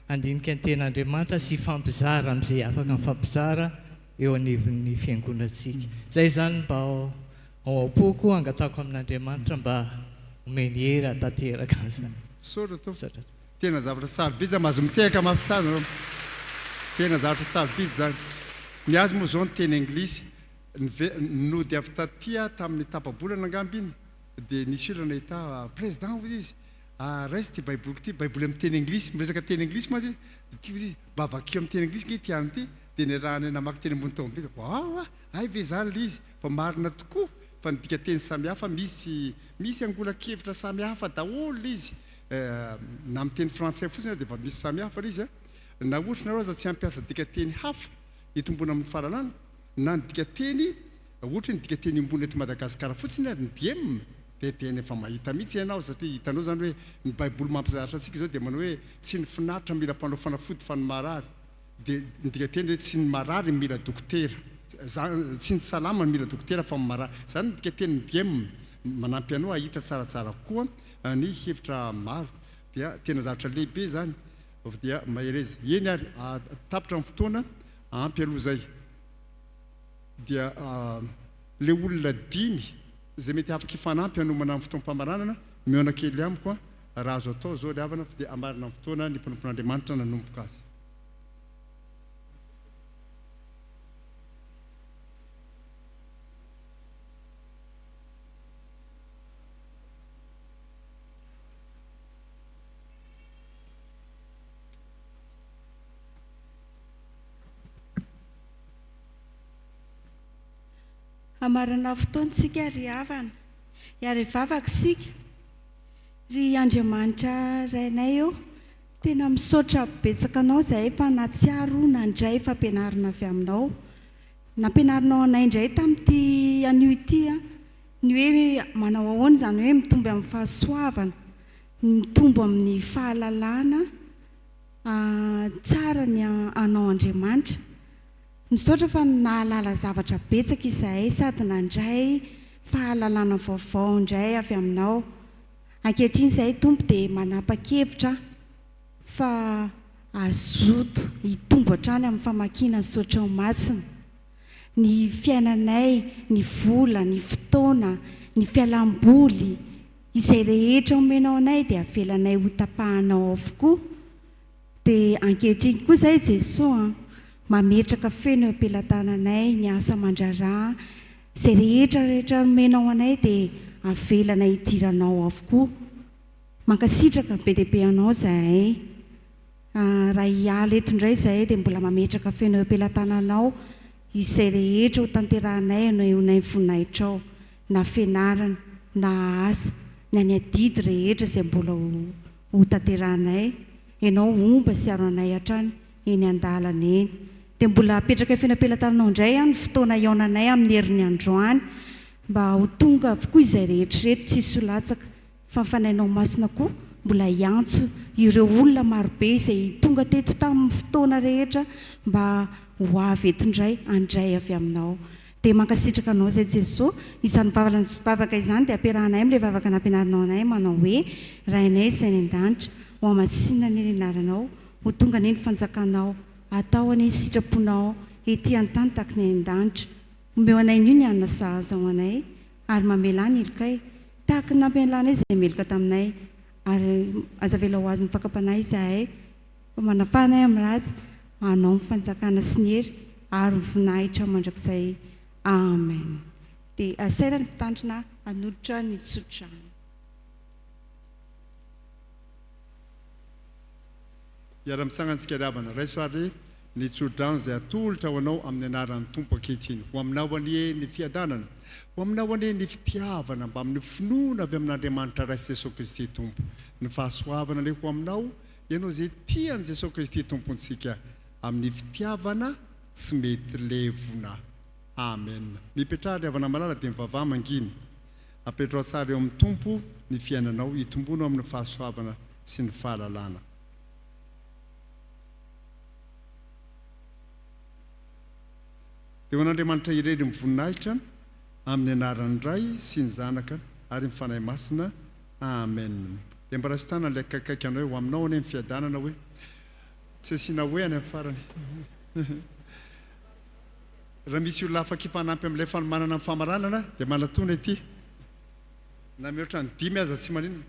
handinika ny tenin'Andriamanitra sy hifampizara amin'izay afaka mifampizara eo anivon'ny fiangonantsika. Izay izany mba ao am-poko, angatahako amin'Andriamanitra mba homeny hery hahatanteraka an'izany. Misaotra tompoko. Tena zavatra sarobidy izany, mahazo mitehaka mafy tsara nareo. Tena zavatra sarobidy izany. Ny azy moa izao ny teny anglisy, nody avy taty aho tamin'ny tapa-bolana angamba iny. Dia nisy olona nahita, Président, hoy izy, raiso ity baiboliko ity, baiboly amin'ny teny anglisy, miresaka teny anglisy mantsy izy, dia ity hoy izy, mba vakio amin'ny teny anglisy ange ity anona ity, dia niarahany namaky teny ambony taombila, waouh, hay ve izany ilay izy, fa marina tokoa fa ny dikanteny samihafa misy, misy angolan-kevitra samihafa daholo ilay izy, na amin'ny teny frantsay fotsiny aza dia efa misy samihafa ilay izy an, na ohatra nareo aza tsy hampiasa dikanteny hafa hitomboana amin'ny fahalalana, na ny dikanteny Ohatra ny dikateny iombonana eto Madagasikara fotsiny ary ny diem dia tena efa mahita mihitsy ianao satria hitanao izany hoe ny baiboly mampizatra antsika izao dia manao hoe tsy ny finaritra mila mpanao fanafody fa ny marary dia ny dikateny hoe tsy ny marary mila dokotera zany tsy ny salama mila dokotera fa ny marary zany ny dikatenin'ny diem manampy anao hahita tsaratsara kokoa ny hevitra maro dia tena zavatra lehibe izany dia mahereza eny ary tapitra ny fotoana ampy aloha izay. dia le olona dimy izay mety afaka hifanampy hanomana ny fotoam-pamaranana, mihaona kely amiko an, raha azo atao izao ry havana fa dia hamarana ny fotoana ny mpanompon'Andriamanitra nanomboka azy. Hamarana fotoana isika ry havana. Hiara-hivavaka isika. Ry Andriamanitra Rainay ô, tena misaotra betsaka Anao izahay fa nahatsiaro nandray fampianarana avy Aminao. Nampianarinao anay indray tamin'ity anio ity ny hoe manao ahoana izany hoe mitombo amin'ny fahasoavana, mitombo amin'ny fahalalana tsara ny Anao Andriamanitra. Misaotra fa nahalala zavatra betsaka izahay sady nandray fahalalana vaovao indray avy aminao. Ankehitriny izahay Tompo dia manapa-kevitra fa hazoto hitombo hatrany amin'ny famakiana ny Sotrao Masina. Ny fiainanay, ny vola, ny fotoana, ny fialam-boly, izay rehetra omenao anay dia avelanay ho tapahanao avokoa. Dia ankehitriny koa izay Jesoa an, mametraka feno eo am-pelatananay ny asa aman-draharaha, izay rehetra rehetra nomenao anay dia avelanay hidiranao avokoa. Mankasitraka be dia be anao izahay. Raha hiala eto indray izahay dia mbola mametraka feno eo am-pelatananao izay rehetra ho tanterahanay hanehoanay ny voninahitrao, na fianarana, na asa, na ny adidy rehetra izay mbola ho Ho tanterahanay, Ianao homba sy hiaro anay hatrany eny an-dalana eny. Dia mbola apetrakay feno am-pelatananao indray an ny fotoana hihaonanay amin'ny herin'ny androany mba ho tonga avokoa izay rehetra ireto tsy hisy ho latsaka fa ny Fanahinao Masina koa mbola hiantso ireo olona marobe izay tonga teto tamin'ny fotoana rehetra mba ho avy eto indray handray avy aminao. Dia mankasitraka anao izay Jesoa. Izany vavaka izany dia ampiarahanay amin'ilay vavaka nampianarinao anay manao hoe, Rainay izay any an-danitra, ho hamasinina anie ny anaranao, ho tonga anie ny fanjakanao, atao anie ny sitraponao ety an-tany tahaka ny any an-danitra. Omeo anay anio ny hanina sahaza ho anay, ary mamelà ny helokay, tahaka ny nampialanay izay meloka taminay, ary aza avela ho azon'ny fakam-panahy izahay, Fa manafaha anay amin'ny ratsy, Anao ny fanjakana sy ny hery ary ny voninahitra mandrakizay. Amen. Dia asaina ny mpitandrina hanolotra ny tsodrano. Hiara-mitsangana isika ry havana. Raiso ary ny tsodrano izay atolotra ho anao amin'ny anaran'ny Tompo ankehitriny. Ho aminao anie ny fiadanana. Ho aminao anie ny fitiavana mbamin'ny finoana avy amin'Andriamanitra Ray sy Jesoa Kristy Tompo. Ny fahasoavana anie ho aminao Ianao izay tia an'i Jesoa Kristy Tompontsika amin'ny fitiavana tsy mety levona. Amen. Mipetraha ry havana malala dia mivavaha mangina. Apetraho tsara eo amin'ny Tompo ny fiainanao hitomboanao amin'ny fahasoavana sy ny fahalalana. Dia ho an'Andriamanitra irery ny voninahitra amin'ny anaran'ny Ray sy ny Zanaka ary ny Fanahy Masina. Amen. Dia mba raiso tanana ilay akaikikaiky anao hoe ho aminao anie ny fiadanana hoe. Tsy asiana hoe any amin'ny farany. Raha misy olona afaka hifanampy amin'ilay fanomanana ny famaranana dia manatona ety. Na mihoatra ny dimy aza tsy maninona.